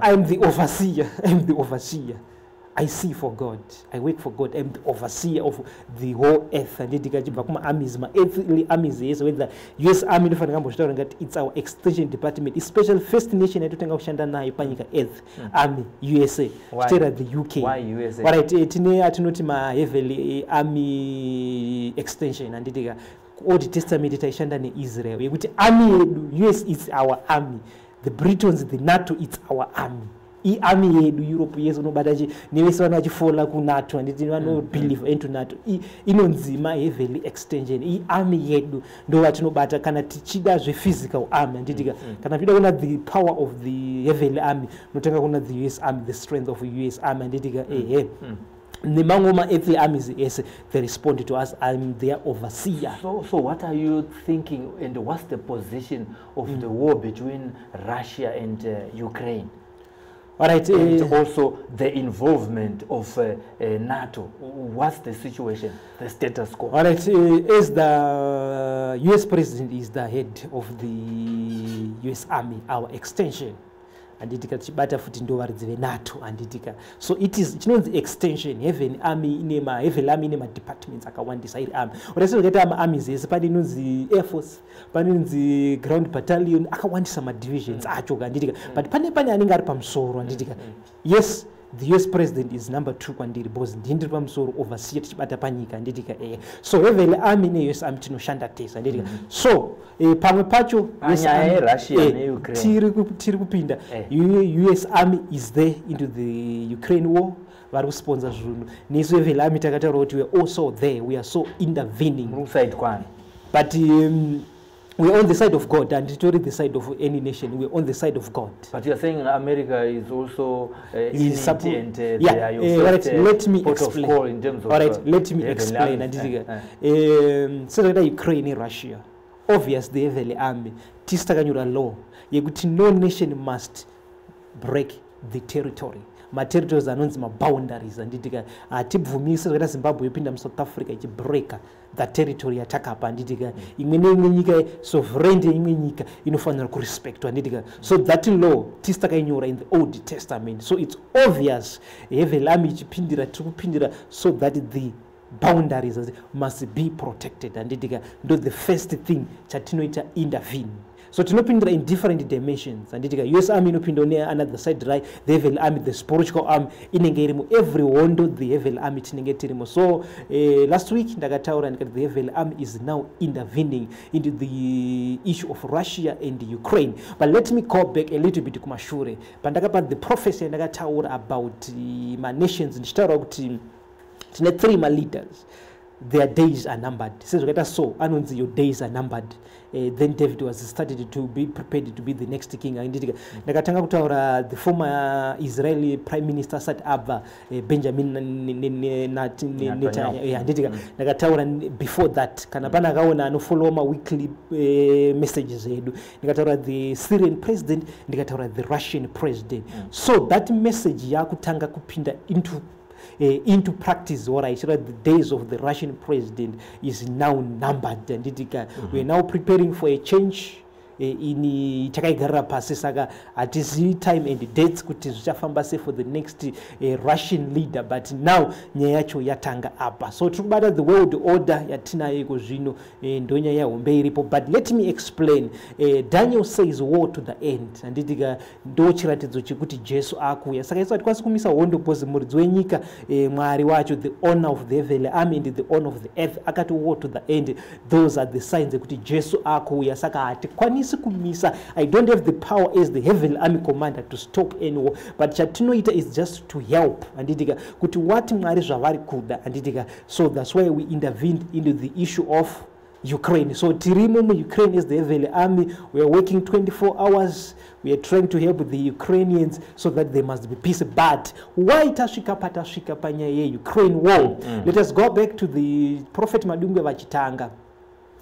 I'm the overseer. I'm the overseer. I see for God. I work for God. I'm the overseer of the whole earth. Handiti kachibva kuma-armies, ma-earthly armies yes, whether US Army, ndofanira kambozvitaura ngati it's our extension department, especially first nation yatotanga kushanda nayo panyika earth, army USA, chitera the UK. Alright, tine atinoti maheavenly army extension, handiti ka? Old Testament taishanda neIsrael, yekuti army yedu US is our army, the Britons, the NATO, it's our army, iarmy yedu. Europe yese unobata chi nevese vana vachifola kuNATO, handiti? Vanobelieve into NATO. Inonzi maheavenly extension, iarmy yedu. Ndo vatinobata kana tichida zvephysical army, handitika? Kana tichida kuona the power of the heavenly army, unotanga kuona the US Army, the strength of US Army, handitika? Ehe, nemamwe ma-earthly armies ese, they respond to us. I'm their overseer. So what are you thinking and what's the position of the war between Russia and Ukraine? Alright, and also the involvement of NATO. What's the situation, the status quo? All right, as the US president is the head of the US Army, our extension, Handitika, tichibata futi ndo varidzi veNATO, handitika? So it is chinonzi extension. Heaven army ine ma heaven army ine madepartments akawandisa. Iri army uraise zvakaita maarmies ese, pane inonzi air force, pane inonzi ground battalion, akawandisa madivisions acho, handitika? But pane anenge ari pamusoro, handitika? Yes, the US president is number two kwandiri because ndini ndiri pamusoro, overseer, tichibata panyika, handitika? So heavenly army neUS army tinoshanda tese, handitika? So pamwe pacho US Panyaya Army, yeRussia neUkraine. tiri kupinda. US army is there into the Ukraine war, vari kusponsor zvinhu. Nesu heavenly army takataura kuti we are also there, we are so intervening. Muri kuside kwani? But we are on the side of God, and titori the side of any nation. We are on the side of God. But you are saying America is also in Is it and yeah, they are your alright, first let me port of explain. call in terms of All right, let me heavenly explain. armies. Handitika, sezvakaita Ukraine neRussia, obvious the heavenly army tisi takanyora law yekuti no nation must break the territory, materritories anonzi maboundaries, handitika? Hatibvumisi zvakaita Zimbabwe yopinda muSouth Africa ichibreaka the territory yatakapa, handitika? Imwe neimwe nyika, sovereignty yeimwe nyika inofanira kurespectwa, handitika? So that law tisi takainyora in the Old Testament. So it's obvious heavenly army ichipindira, tiri kupindira so that the boundaries must be protected, handitika? Ndo the first thing chatinoita, intervene. So tinopindira in different dimensions, handitika? US army inopinda ne another side, right? The heavenly army, the spiritual army, inenge irimo every hondo. The heavenly army tinenge tirimo. So last week ndakataura ndikati the heavenly army is now intervening into the issue of Russia and Ukraine. But let me go back a little bit kumashure pandakapa the prophecy yandakataura about manations, ndichitaura kuti tine three maleaders, their days are numbered. Sezvakaita so anonzi your days are numbered. Then David was started to be prepared to be the next king, anditika? Ndakatanga kutaura the former Israeli prime minister asati abva, Benjamin Netanyahu. Handitika? Ndakataura before that, kana pane akaona anofollowa maweekly messages edu, ndikataura the Syrian president, ndikataura the Russian president. So that message yakutanga kupinda into practice, or ichira the days of the Russian president is now numbered, handitika? We are now preparing for a change ini takaigarira pasi, saka hatizivi time and dates kuti zvichafamba sei for the next Russian leader. But now nyaya yacho yatanga apa, so tiri kubata the world order yatinayo iko zvino. Ndo nyaya hombe iripo. But let me explain. Daniel says war to the end, handitika? Ndo chiratidzo chekuti Jesu akuuya. Saka isu hatikwanisi kumisa hondo because muridzi wenyika, Mwari wacho, the owner of the heavenly army and the owner of the earth, akati war to the end. Those are the signs ekuti Jesu akuuya. Saka hatikwanisi kumisa. I don't have the power as the heavenly army commander to stop any war, but chatinoita is just to help, handitika, kuti what Mwari zvavari kuda, handitika? So that's why we intervened into the issue of Ukraine. So tirimo muUkraine as the heavenly army. We are working 24 hours. We are trying to help the Ukrainians so that there must be peace. But why tasvika patasvika panyaya yeUkraine war? Let us go back to the Prophet Madungwe vachitanga.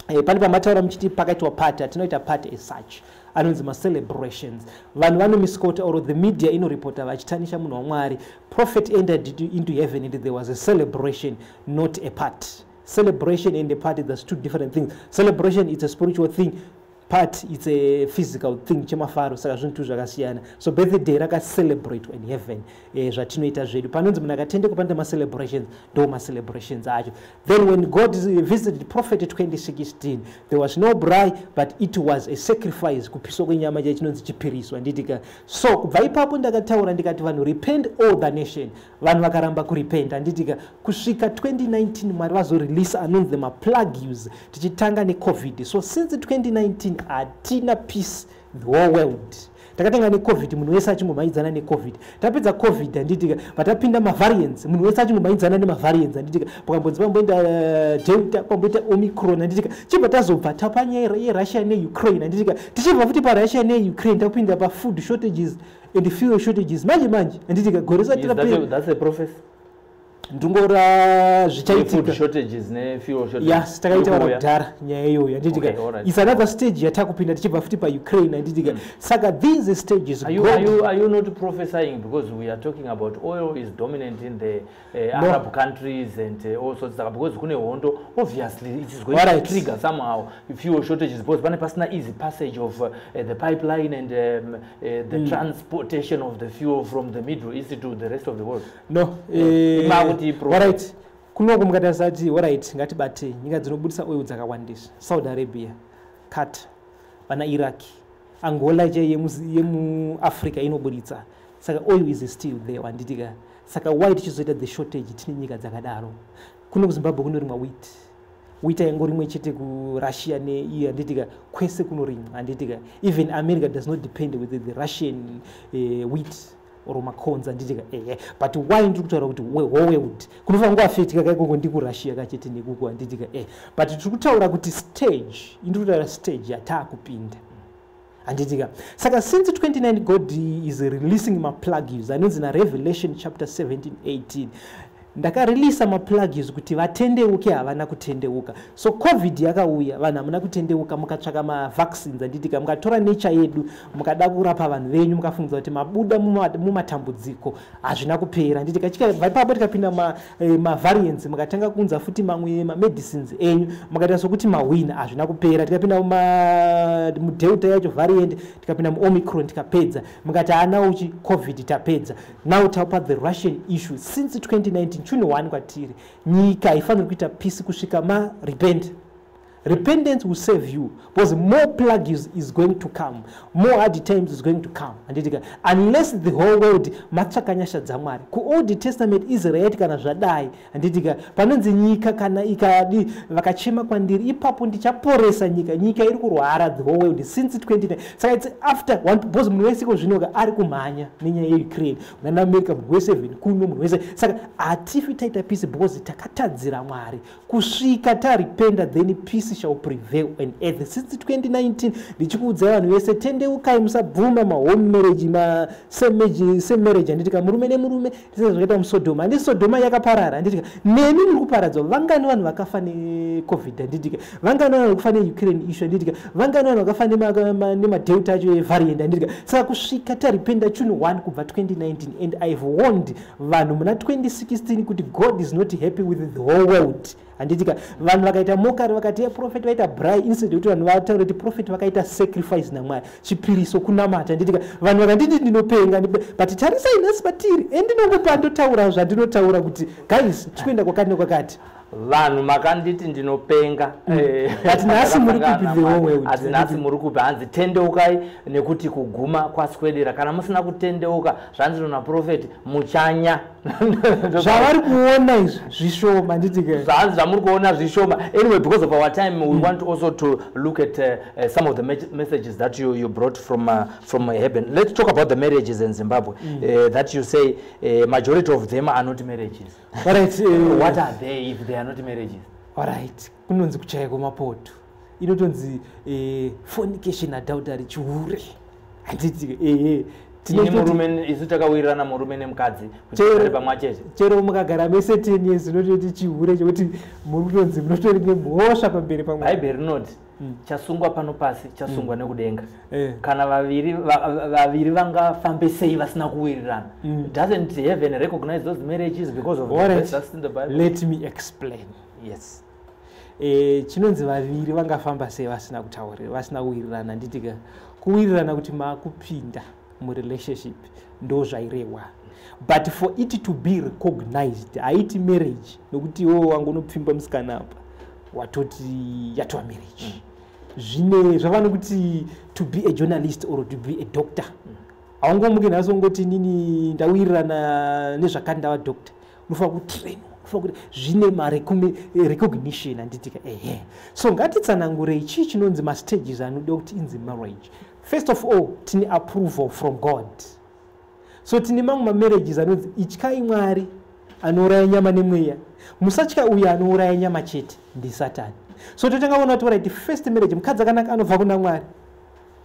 Pane pamataura muchiti pakaitwa party. Hatinoita party as such, anonzi macelebrations. Vanhu vanomisquota or the media inoripota vachitanisha munhu waMwari. Prophet entered into heaven and there was a celebration, not a party. Celebration and a party, that's two different things. Celebration, it's a spiritual thing. Party, it's a physical thing, chemafaro. Saka zvinhu tu zvakasiyana. So birthday rakacelebratewa in heaven. Zvatinoita zvedu panonzi munhu akatendeka panoita macelebrations, ndo macelebrations acho. Then when God visited prophet 2016, there was no braai, but it was a sacrifice, kupiswa kwenyama chai chinonzi chipiriso, handitika? So kubva ipapo ndakataura ndikati vanhu, repent all the nation. Vanhu vakaramba kurepenta, handitika? Kusvika 2019 Mwari vazoreleasa anonzi maplagues, tichitanga neCOVID. So since 2019 hatina peace, the whole world. Takatanga neCOVID, munhu wese achingomhanyidzana neCOVID. Tapedza COVID, handitika, patapinda mavariants, munhu wese achingomhanyidzana nemavariants, handitika? Pakambonzi pamboenda Delta, pamboita Omicron, handitika? Chibva tazobva tapanyaya yeRussia neUkraine, handitika? Tichibva futi paRussia neUkraine, tapinda pafood shortages and fuel shortages manje manje, handitika? Gore Is risati that rapera. That's a prophecy? Ndingora zvichaitika. Shortages ne fuel shortages. Yes, takaitaura kudhara nyaya iyoyo, handitika? Okay, alright. Is another stage yatakupinda tichibva futi paUkraine, handitika? Saka these stages Are you, are you not prophesying? Because we are talking about oil is dominant in the No. Arab countries and all sorts of, because kune hondo, obviously it is going to trigger somehow fuel shortages, because pane pasina easy passage of the pipeline and the transportation of the fuel from the Middle East to the rest of the world. No. Yeah. Imakuti Alright, kunoku mukatarisa kuti, alright, ngatibate nyika dzinobudisa oil dzakawandisa: Saudi Arabia, Qatar, vana Iraq, Angola chai yemuAfrica inobuditsa. Saka oil is still there, handitika? Saka why tichizoita the shortage tine nyika dzakadaro? Kuno kuZimbabwe kunorimwa wheat. Wheat haingorimwe chete kuRussia neiyo, handitika? Kwese kunorimwa, handitika? Even America does not depend with the Russian wheat or macorns, handitika? Ehe, but why ndiri kutaura kuti whole world kunofanira kungoaffectika kaikoko ndikurussia kachete nekuko, handitika? But tiri kutaura kuti stage, indiri kutaura stage yataakupinda, handitika? Saka since 29 God is releasing maplagues anonzi naRevelation chapter 17 18. Ndakareleasa maplagues kuti vatendeuke, havana kutendeuka. So COVID yakauya, vanhu hamuna kutendeuka, mukatsvaka mavaccines, handitika? Mukatora nature yedu, mukada kurapa vanhu venyu, mukafungidza kuti mabuda mumatambudziko, hazvina kupera, handitika? Chikabva ipapo tikapinda mavariants, mukatanga kuunza futi mamwe mamedicines enyu, mukaita sokuti mawina, hazvina kupera. Tikapinda muDelta yacho variant, tikapinda muOmicron, tikapedza, mukati haana uchi COVID, tapedza. Now tapa the Russian issue. Since 2019, chinhu 1 kwatiri, nyika haifaniri kuita peace kusvika marepent. Repentance will save you, because more plagues is going to come, more hard times is going to come, handitika? Unless the whole world matsvaka nyasha dzaMwari. KuOld Testament, Israel, kana zvadai, handitika, panonzi nyika kana ikadi vakachema kwandiri, ipapo ndichaporesa nyika. Nyika iri kurwara, the whole world, since 29. Saka it's after one, because munhu wese iko zvinoka ari kumhanya nenyaya yeUkraine, nana America, munhu wese, even kuno munhu wese. Saka hatifi taita peace because takatadzira Mwari. Kusvika tarependa, then peace shall prevail on earth. Since 2019 ndichikuudzai vanhu vese, tendeukai, musabvuma mahome marriage, masame marriage, handitika? Murume nemurume, tisazvakaita muSodhoma. Handi Sodhoma yakaparara, handitika? Nemi muri kuparadzwa. Vangani vanhu vakafa neCOVID, handitika? Vangani vanhu vakafa neUkraine issue, handitika? Vangani vanhu vakafa nemaDelta acho evariant, handitika? Saka kusvika tarependa, chinhu 1 kubva 2019, and I've warned vanhu muna 2016 kuti God is not happy with the whole world, handitika? Vanhu vakaita mockery, vakati prophet vaita braai, instead yekuti vanhu vataura kuti prophet vakaita sacrifice naMwari, chipiriso, kunamata, handitika? Vanhu vakanditi ndinopenga, but tarisai nhasi patiri, endinongopa ndotaura zvandinotaura kuti guys, tikuenda kwakati nekwakati. Vanhu makanditi ndinopenga. But nhasi muri kupi, the whole world? Asi nhasi muri kupi? Hanzi tendeukai nekuti kuguma kwaswedera. Kana musina kutendeuka, zvanzi naprofeti, muchanya. Zvavari kuona izvi zvishoma, handitika? Zvanzi zvamuri kuona zvishoma. Anyway, because of our time, we want also to look at some of the messages that you brought from heaven. Let's talk about the marriages in Zimbabwe that you say majority of them are not marriages. Alright. What are they if they are not marriages? Alright, kunonzi kuchaya kwemapoto, inotonzi fornication, adultery, chihure, handitika? Ehe. Tine murume, isu takawirirana, murume nemukadzi, kuti tigare pamwe chete. Chero mukagara mese 10 years, unototi chihure chekuti muri kutonzi munotori nemhosva pamberi pamwe. Bhaibheri rinoti chasungwa pano pasi chasungwa nekudenga. Kana vaviri vangafambe sei vasina kuwirirana? Doesn't heaven recognize those marriages because of the verse that's in the Bible? Let me explain. Yes. Chinonzi vaviri vangafamba sei vasina kutaurira, vasina kuwirirana, handitika? Kuwirirana kuti maakupinda murelationship, ndo zvairehwa. But for it to be recognized, haiti marriage nokuti iwo wangu unopfimba musikana apa, watoti yatova marriage. Zvine zvava nokuti to be a journalist or to be a doctor, haungomuki nhasi ungoti nini ndawirirana nezvakati, ndava doctor. Unofanira kutrainwa, unofanira kuti zvine marecognition, handitika? Ehe. So ngatitsanangurei chii chinonzi mastages anoda kuti inzi marriage. First of all, tine approval from God. So tine mamwe mamarriages anonzi ityai Mwari anouraya nyama nemweya, musatya uyo anouraya nyama chete, ndisatani. So totanga kuona kuti, right, first marriage, mukadzi akanaka anobva kuna Mwari.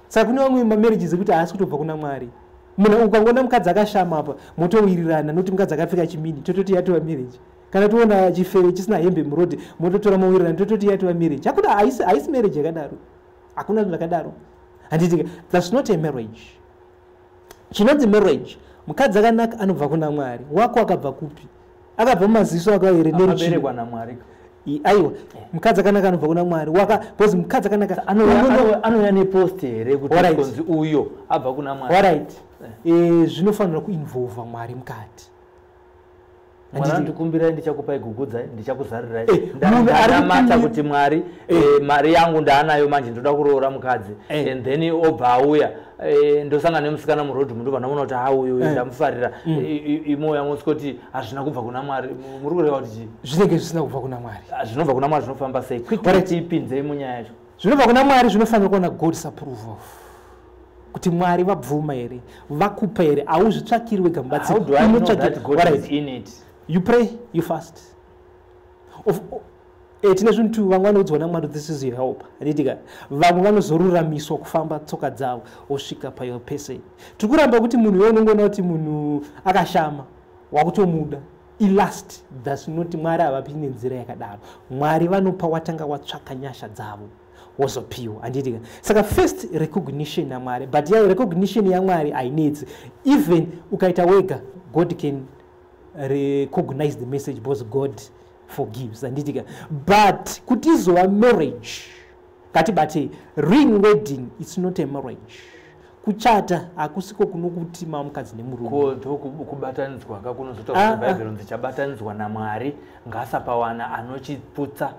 Saka kune vamwe mamarriages ekuti haasi kutobva kuna Mwari. Munhu ukangoona mukadzi akashama apa, motowirirana, noti mukadzi akapfeka chimini, tototi yatova marriage. Kana toona chifeve chisina hembe murodhi, mototora mowirirana, tototi yatova marriage. Hakuna, haisi marriage yakadaro, hakuna zvinhu zvakadaro, handiti? That's not a marriage. Chinonzi marriage, mukadzi akanaka anobva kuna Mwari. Wako akabva kupi? Akabva mumaziso ako here? Akaberekwa naMwari. Aiwa, mukadzi akanaka anobva kuna Mwari waka, because mukadzi akanaka Anouya nepost here kuti kunzi uyo abva kuna Mwari? Alright, zvinofanira kuinvolva Mwari mukati. Mwari andikumbirai, ndichakupai, gugudzai, ndichakuzarirai. Munhu ari Ndanamata kuti Mwari, mari yangu ndaanayo manje, ndoda kuroora mukadzi. And then obva auya, ndosangana nemusikana murodhi, mundobva ndamuona kuti ha, uyu ndamufarira. Imoya mosikoti hazvina kubva kuna Mwari. Muri kureva kuti chii? Zvinenge zvisina kubva kuna Mwari. Ah, zvinobva kuna Mwari zvinofamba sei? Quickly, tipinzei munyaya yacho. Zvinobva kuna Mwari zvinofanira kuona God's approval, kuti Mwari vabvuma here, vakupa here. Hauzvitsvakiri wega mubatsiri. How do I know that God is in it? You pray, you fast. Tine zvinhu tu, vamwe vanoudzwa naMwari, "This is your help," handitika? Vamwe vanozoruramiswa kufamba tsoka dzavo, osvika payo person. Tiri kuramba kuti munhu iwe unongoona kuti munhu akashama, wakutomuda, ilust. That's not, Mwari havapi nenzira yakadaro. Mwari vanopa watanga watsvaka nyasha dzavo, wozopiwa, handitika? Saka first recognition yaMwari, but ya recognition yaMwari hainetsi. Even ukaita wega, God can recognize the message because God forgives, handitika? But kuti izova marriage, ngatibatei ring wedding, it's not a marriage. Kuchata hakusiko kunokuti mamukadzi nemurume. Ko kubatanidzwa kakunozotaura Ah, ah. Bhaibheri kunzi chabatanidzwa naMwari ngasapawana anochiputsa.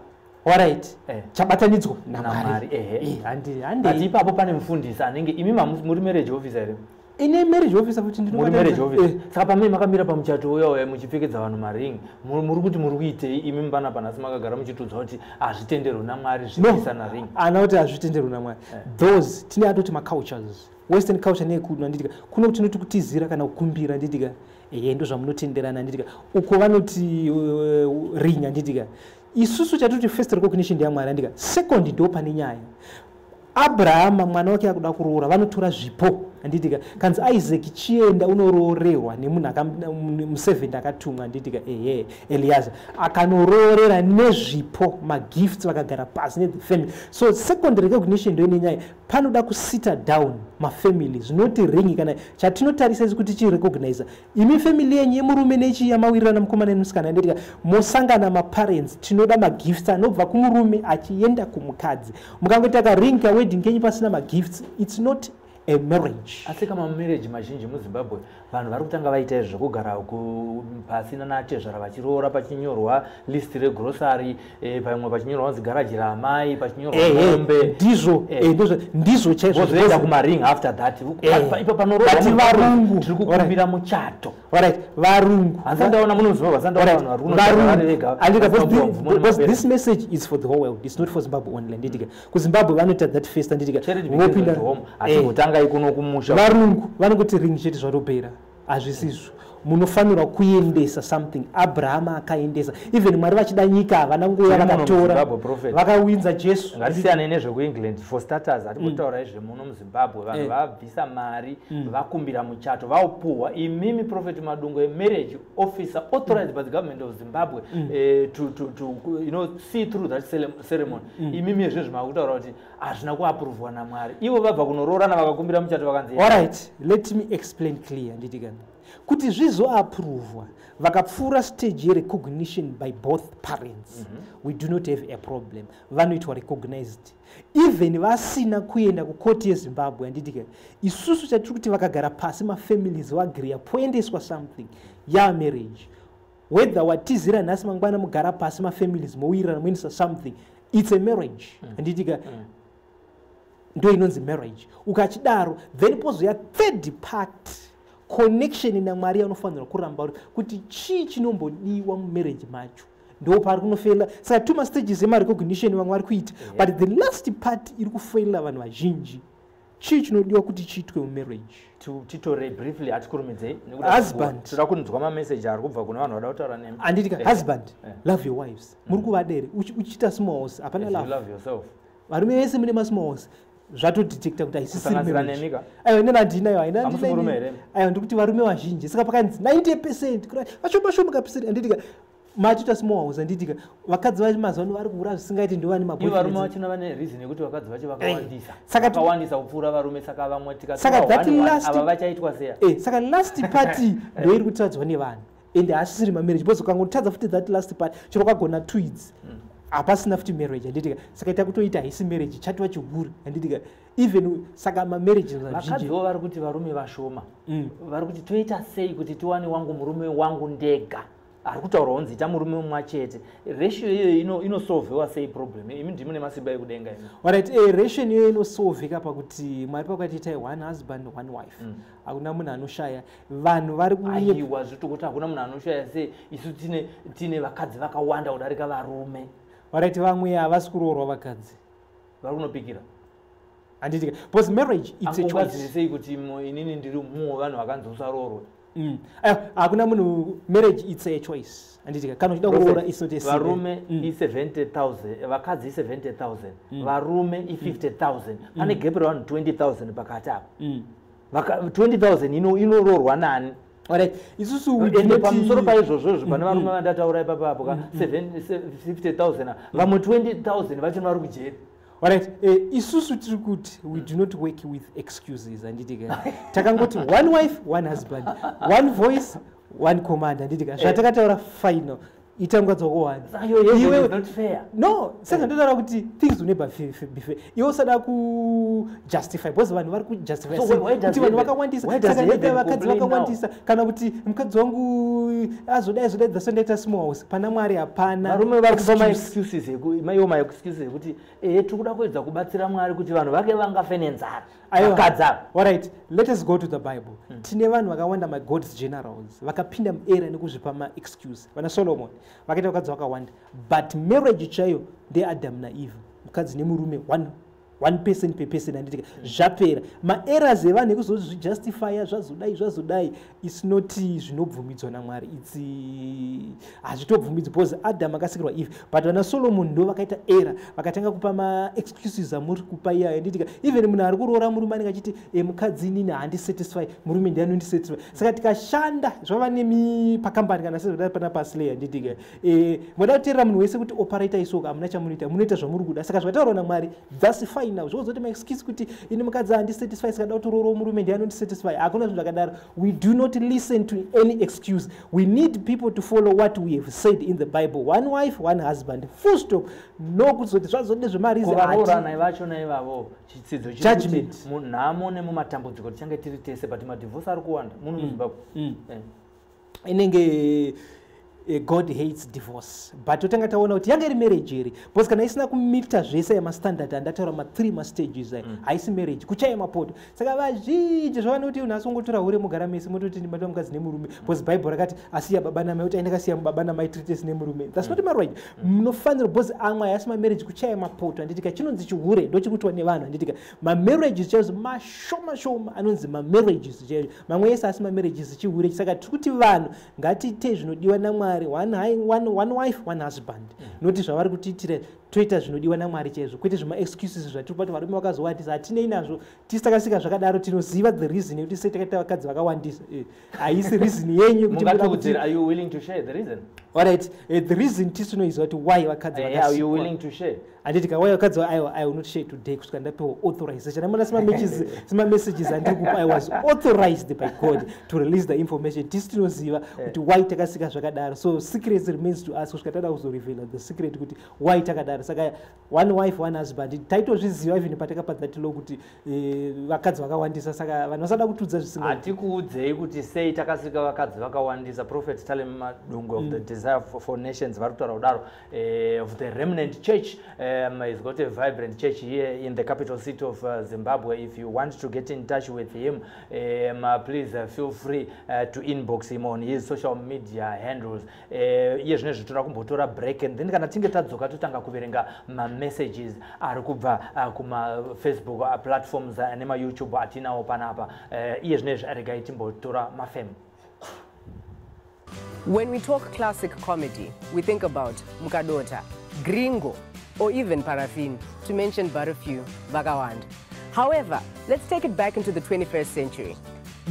Alright. Chabatanidzwa naMwari, naMwari. Ehe. Handi But handi. ipapo pane mufundisi anenge imi muri marriage officer here? Ine marriage officer futi. Muri marriage Ndinobatanidza. officer. Saka pamene makamira pamuchato uya uya muchipfekedza vanhu maringi, muri kuti muri kuitei imi mupana panhasi makagara muchitiudza kuti hazvitenderwi naMwari zvibvisana ring? Ana kuti hazvitenderwi naMwari, those tine atoti macultures, western culture neyekuno, handitika? Kuno tinoti kutizira kana kukumbira, handitika? Ehe, ndo zvamunotenderana, handitika? Uko vanoti ring, handitika? Isusu chatoti first recognition ndeyamwari, handitika? Second, ndo pane nyaya. Abrahama mwana wake akuda kuroora, vanotora zvipo, handitika? Kanzi Isaac chienda unoroorerwa nemunhu muservant akatumwa, handitika? Ehe, Eliaza akanoroorera nezvipo, magifts, vakagara pasi nethe family. So second recognition ndo ine nyaya. Panoda kusita down mafamily, not ring. Kana chatinotarisa isi kuti chirecognize imi family yenyu yemurume nechi yamawirirana, mukomana nemusikana, handitika? Mosangana maparents, tinoda magifts anobva kumurume achienda kumukadzi. Mukangoita karing kawedding kenyu pasina magifts, it's not a marriage. Asi kamamarriage mazhinji muZimbabwe, vanhu vari kutanga vaita izvi zvekugara pasi nanatezvara vachiroora, pachinyorwa list regrocery, pamwe pachinyorwa kunzi garaji raamai, pachinyorwa mombe. Ndizvo, ndizvo chaizvo. Vozoenda kumaring after that. Ipo panoroorwa But munhu, varungu, tiri kukumbira muchato. Alright, varungu. Handisati ndaona muno muZimbabwe, handisati ndaona vanhu vari kunochata vari vega, Andika, vasina kupiwa mvumo because nemaparents. this message is for the whole world, it's not for Zimbabwe only, handitika? KuZimbabwe vanoita that first, handitika? Charity begins at home. Achimbotangai kuno kumusha. Varungu vanongoti ring chete, zvatopera. Hazvisizvo, munofanirwa kuendesa something. Abrahama akaendesa. Even Mwari vachida nyika, havana nguva Tiri muno vakatora muZimbabwe, prophet. vakawinza Jesu. Ngatisiyanei nezvekuEngland. For starters, hatimbotaura izvemuno muZimbabwe. Vanhu vabvisa mari, vakumbira muchato, vaupuhwa. Imimi Prophet Madungwe, marriage officer authorized by the government of Zimbabwe to see through that ceremony, imimi izvezvi makutaura kuti hazvina kuapuruvhwa naMwari. Ivo vabva kunoroorana, vakakumbira muchato, vakanzi Alright, let me explain clear, nditikana kuti zvizoapuruvhwa vakapfuura stage yerecognition by both parents, we do not have a problem. Vanoitwa recognized even vasina kuenda kukoti yeZimbabwe, handitika? Isusu chatiri kuti vakagara pasi mafamilies vaagreeya, poendeswa something, yamarriage. Whether watizira nhasi, mangwana mugara pasi mafamilies mowirirana, moendesa something, it's a marriage, handitika? Ndo inonzi marriage. Ukachidaro, then pozoya third part, connection naMwari yanofanirwa kuramba uri kuti chii chinombodiwa mumarriage macho. Ndo pari kunofeila. Saka two mastages emarecognition vamwe vari kuita, but the last part iri kufeila vanhu vazhinji, chii chinodiwa kuti chiitwe mumarriage? Titore briefly, hatikurumidzei. Husband. Toda kunzwa mameseji ari kubva kune vanhu vada kutaura nemi. Handitika? Husband, love your wives. Muri kuvadere uchiita small house, hapana As you love. love yourself. Varume vese mune masmall house. Zvatodetecta kuti haisisiri Kusanganisira marriage. nemi ka? Aiwa, inini handina, aiwa. Hamusi murume here? Aiwa, ndikuti varume vazhinji. Saka pakanzi 90%, kureva vashoma shoma kapercent, handitika? Matoita small house, handitika? Vakadzi vacho mazuva ano vari kuhura zvisingaiti, ndovane Ivo varume maboyfriends. vachona vane reason yekuti vakadzi vacho vakawandisa. Saka Vakawandisa kupfuura varume, saka vamwe Saka that tikatora ava vachaitwa seya? Saka last party ndo iri kutadzwa nevanhu, ende hasisiri mamarriage, because ukangotadza futi that last part, chero ukagona two idzi, hapasina futi marriage, handitika? Saka ita kutoita haisi marriage, chatova chihuri, handitika? Even saka mamarriage mazhinji Vakadziwo vari kuti varume vashoma. Vari kuti toita sei kuti tiwane wangu murume wangu ndega? Ari kutaura kunzi ita murume mumwe chete. Ratio iyoyo inosolvewa sei problem? Imi ndimi nemasimba ekudenga imi. Alright, ratio iyoyo inosolveka pakuti Mwari pakati itai one husband, one wife. Hakuna munhu anoshaya. Vanhu vari Aiwa, zvitokuti hakuna munhu anoshaya sei? Isu tine vakadzi vakawanda kudarika varume. Alright, vamwe havasi kuroorwa vakadzi. Vari kunopikira. Handitika? Because marriage, it's a choice. Angongaziri sei kuti inini ndiri mumwe wevanhu vakanzi usaroorwe? Aiwa, hakuna munhu. Marriage, it's a choice, handitika? Kana uchida kuroora, it's not a sin. Varume i70 000, vakadzi i70 000, varume i50 000. Pane gap revanhu 20 000 pakati apa. 20 000 inoroorwa nani? Alright, isusu we do Ende pamusoro paizvozvozvo, pane varume vandataura ipapapo ka 50 000, vamwe 20 000 vachona vari kujeri. Alright, isusu tiri kuti we do not work with excuses, handitika? Takangoti one wife, one husband, one voice, one command, handitika? Zvatakataura final, ita mukadzi wako one. Saka your heaven is not fair. No, saka ndotaura kuti things will never be fair. Iwe usada kujustify, because vanhu vari kujustify So why does kuti vanhu vakawandisa, why does saka ndaita heaven vakadzi complain now? vakawandisa, kana kuti mukadzi wangu azodai, azodai, dzaso ndaita small house. Pana Mwari hapana Varume vari kupa excuse. maexcuses maiwo maexcuses ekuti ehe, tiri kuda kuedza kubatsira Mwari kuti vanhu vake vangafe nenzara. Aiwa. Vakadzi ava. Alright, let us go to the Bible. Tine vanhu vakawanda, maGod's generals, vakapinda muera nekuzvipa maexcuse. Vana Solomon vakaita vakadzi vakawanda, but marriage chaiyo ndeAdam naEve, mukadzi nemurume, one person per person, handitika? Zvapera. Maerrors evanhu ekuzozvijustifya, zvazodai, zvazodai, its not zvinobvumidzwa naMwari. Its hazvitobvumidzwi, because Adam akasikirwa Eve. But vana Solomon ndo vakaita error, vakatanga kupa maexcuses amuri kupa iyayo, handitika? Even munhu ari kuroora murume anenge achiti, "Mukadzi inini handisatisfy, murume ndiye anondisatisfy." Saka tikashanda zvava nemi pakambani kana sezvodai pana paslay, handitika? Moda kuteerera munhu wese kuti operator isoka, hamuna chamunoita, munoita zvamuri kuda. Saka zvataurwa naMwari, that's final. Zvozoti maexcuse kuti ini mukadzi handisatisfy, saka da kutoroorawo murume ndiye anondisatisfy, hakuna zvinhu zvakadaro. We do not listen to any excuse. We need people to follow what we have said in the Bible: one wife, one husband, full stop. No kuzoti zvazoti zvemarizi. Kuvaroorana vachona ivavo, chitsidzo chiri kuti Judgment. Munhamo nemumatambudziko tichange tiri tese, but madivorce ari kuwanda muno muZimbabwe. Inenge God hates divorce, but totanga taona kuti yanga iri marriage here, because kana isina kumeeta zvese yamastandard andataura, ma3 mastages aya, haisi marriage, kuchaya mapoto. Saka vazhinji zvavanoti nhasi ungotora hure, mugara mese, mototi ndibata mukadzi nemurume, because Bhaibheri rakati asiya baba namai, kuti aindakasiya baba namai, tiri nemurume. That's not marriage. Munofanira, because amwe haasi mamarriage, kuchaya mapoto, handitika? Chinonzi chihure ndochiri nevanhu, handitika? Mamarriages chaizvo mashoma shoma anonzi mamarriages chaizvo, mamwe ese asi mamarriages chihure. Saka tiri kuti vanhu ngatiitei zvinodiwa naMwari: one wife, one husband. Noti zvavari kutiitira, toita zvinodiwa naMwari chaizvo, kwete zvemaexcuses zvatiri kubati varume vakazowandisa. Hatinei nazvo, tisi takasika zvakadaro. Tinoziva the reason yekuti sei takaita vakadzi vakawandisa. Haisi reason yenyu kuti muda kuti- Mungatiudzira, are you willing to share the reason? Alright, the reason tisinoiziva kuti why vakadzi Are you vakasikwa. willing to share? Handiti ka why vakadzi? Aiwa, I will not share today kusvika ndapiwa authorization. Amona sema messages andiri kupa, I was authorized by God to release the information. Tisi tinoziva kuti why takasika zvakadaro, so secrets remains to us kusvika tada kuzoreveala the secret kuti why takadaro. Saka one wife, one husband, taitozviziva even patakapa that law kuti vakadzi vakawandisa. Saka vanhu vasada kutiudza zvisinga. Hatikuudzei kuti sei takasika vakadzi vakawandisa. Prophet Talem Madungwe of the Desire for Nations vari kutaura kudaro, of the Remnant Church. He's got a vibrant church here in the capital city of Zimbabwe. If you want to get in touch with him, please feel free to inbox him on his social media handles. Iye zvinezvi toda kumbotora break, and then kana tinge tadzoka totanga kuverenga mamessages ari kubva kumafacebook platforms nemaYouTube atinawo panapa. Iye zvinezvi regai timbotora mafem. When we talk classic comedy, we think about Mukadota, Gringo, or even Paraffin, to mention but a few, vakawanda. However, let's take it back into the 21st century.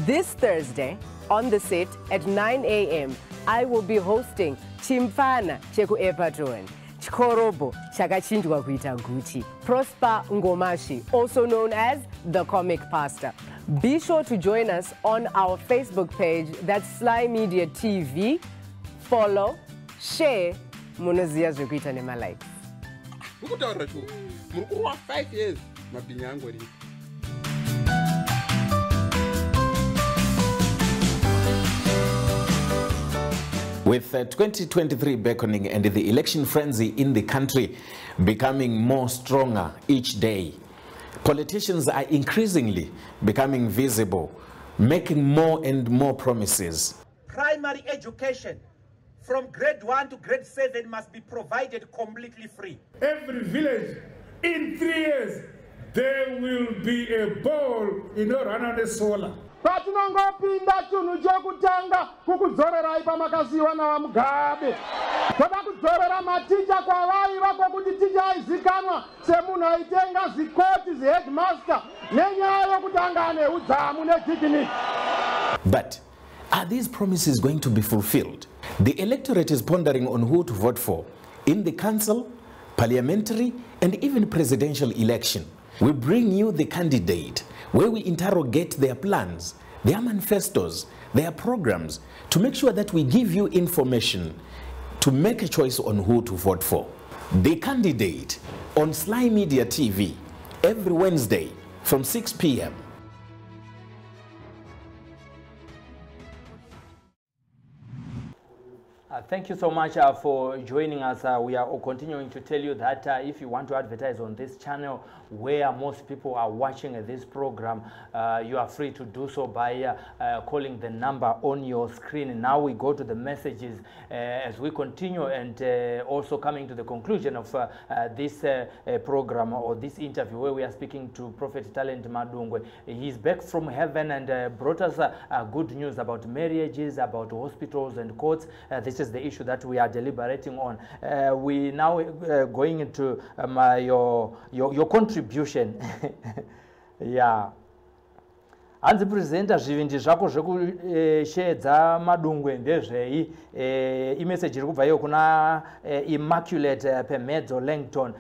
This Thursday, on the set at 9 a.m., I will be hosting Chimfana Cheku Epaton, Chikorobo Chakachinjwa Kuita Gucci, Prosper Ngomashi, also known as the Comic Pastor. Be sure to join us on our Facebook page, that's Sly Media TV. Follow, share, munoziya zvekuita nemalikes. Ndikutaurira shuwa, muri kurwa 5 years mabhinya angoripo. With 2023 beckoning and the election frenzy in the country becoming more stronger each day, politicians are increasingly becoming visible, making more and more promises. Primary education from grade 1 to grade 7 must be provided completely free. Every village in 3 years, there will be a ball in Rwanda solar. Patinongopinda chinhu chekutanga kukudzorerai pamakasiyiwa naVaMugabe. Toda kudzorera maticha kwavaiva kwokuti ticha aizikanwa semunhu aitenga zikoti ziheadmaster nenyaya yokuti anga ane udzamu nedignity. But are these promises going to be fulfilled? The electorate is pondering on who to vote for in the council, parliamentary, and even presidential election. We bring you the candidate, where we interrogate their plans, their manifestos, their programs, to make sure that we give you information to make a choice on who to vote for. The Candidate on Sly Media TV, every Wednesday from 6 p.m. Thank you so much for joining us. We are continuing to tell you that if you want to advertise on this channel where most people are watching this program, you are free to do so by calling the number on your screen. Now we go to the messages as we continue and also coming to the conclusion of this program or this interview where we are speaking to Prophet Talent Madungwe. He's back from heaven and brought us good news about marriages, about hospitals and courts. This is the issue that we are deliberating on. We now going into your contribution. Yeah. Hanzi presenter zvivindi zvako zvekushedza Madungwe ndezvei? Imessage iri kubva iyo kuna Immaculate Pemedzo Langton.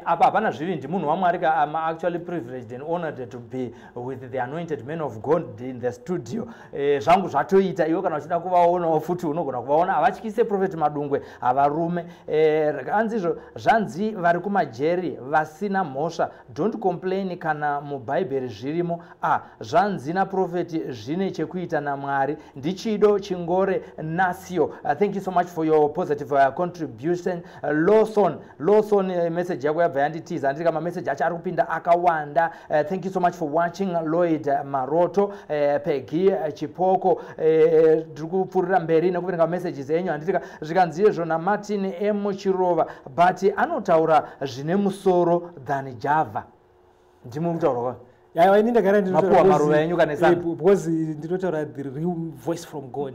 Apa hapana zvivindi, munhu waMwari ka. I'm actually privileged and honored to be with the anointed man of God in the studio. Zvangu zvatoita iwe kana uchida kuvaonawo futi unogona kuvaona. Havatyise Prophet Madungwe, havarume. Hanzizvo zvanzi vari kumajeri vasina mhosva, don't complain kana mubhaibheri zvirimo. Zvanzi naprofeti zvine chekuita naMwari. Ndichido Chingore Nasio. Thank you so much for your positive contribution. Lawson message yako yabva yanditiza. Handiti kama message acho ari kupinda akawanda. Thank you so much for watching. Lloyd Maroto, Peggy Chipoko. Tiri kupfuurira mberi nekuverenga messages enyu. Handitika zvikanzi na Martin M Chirova, but anotaura zvine musoro than Java. Ndimi mutaura kwa? Aiwa, ini ndagara Mapuwa maruva enyu kana sana. Because ndinotaura the real voice from God.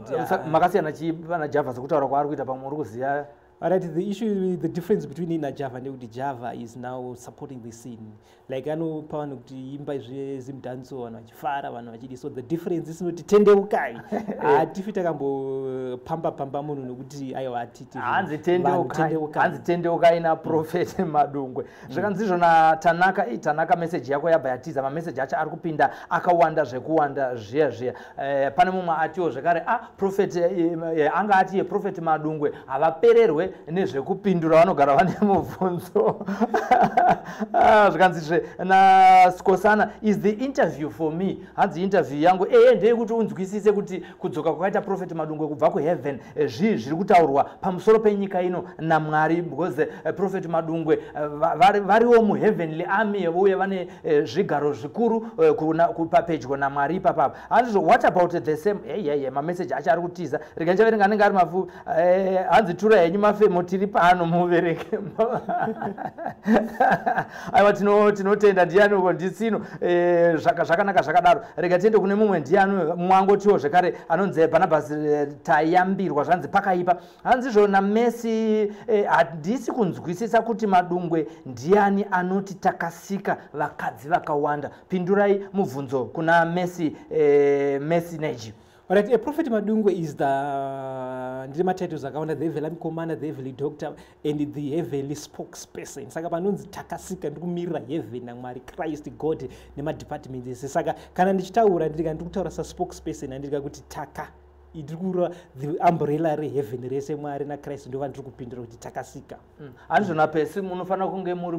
Makasiyana chii pana Java sekutaura kwaari kuita pamwe uri kuziya? Alright, the issue, the difference between in Java and Java is now supporting the scene. Like anopa vanhu kuti imba zveZimdancehall, vanhu vachifara, vanhu vachidi. So the difference is not tendeukai. Hatifi takambopamba pamba munhu nokuti aiwa atiti. Hanzi tendeukai, hanzi tendeukai naProphet Madungwe. Zvakanzi na Tanaka. Tanaka, message yako yabva yatiza. Mameseji acho ari kupinda akawanda zvekuwanda zviya zviya. Pane mumwe atiwo zvekare, Prophet anga ati Prophet Madungwe havapererwe nezvekupindura, vanogara vane mubvunzo. Zvikanzi na Skosana, is the interview for me? Hanzi interview yangu eye ndeyekuti unzwisise kuti kudzoka kwakaita Prophet Madungwe kubva kuheaven, zvii zviri kutaurwa pamusoro penyika ino naMwari, because Prophet Madungwe variwo muheavenly army uye vane zvigaro zvikuru papedyo naMwari ipapapa. Hanzi what about the same? Hey, mameseji acho ari kutiza, rega ndichaverenga anenge ari mafu. Hanzi tura henyu Mafemo tiri pano muvereke. Aiwa, tinotenda. Ndiani uko? Ndisino. Zvakanaka zvakadaro. Rega tiende kune mumwe. Ndiani mwangotiwo zvekare anonzi Barnabas Tayambirwa? Zvanzi pakaipa. Hanzi zvona Messi, handisi kunzwisisa kuti Madungwe ndiani anoti takasika vakadzi vakawanda. Pindurai mubvunzo kuna Messi, Messi Neji. Alright, a Prophet Madungwe is the, ndine matitles akawanda: the heavenly commander, the heavenly doctor and the heavenly spokesperson. Saka panonzi takasika, ndikumirira heaven naMwari, Christ, God nemadepartments ese. Saka kana ndichitaura, ndiri kutaura saspokesperson, handiri kuti taka, ndiri kureva the umbrella reheaven rese. Mwari naChrist ndo vandiri kupindura kuti takasika. Handizvona pesi, munofanira kunge muri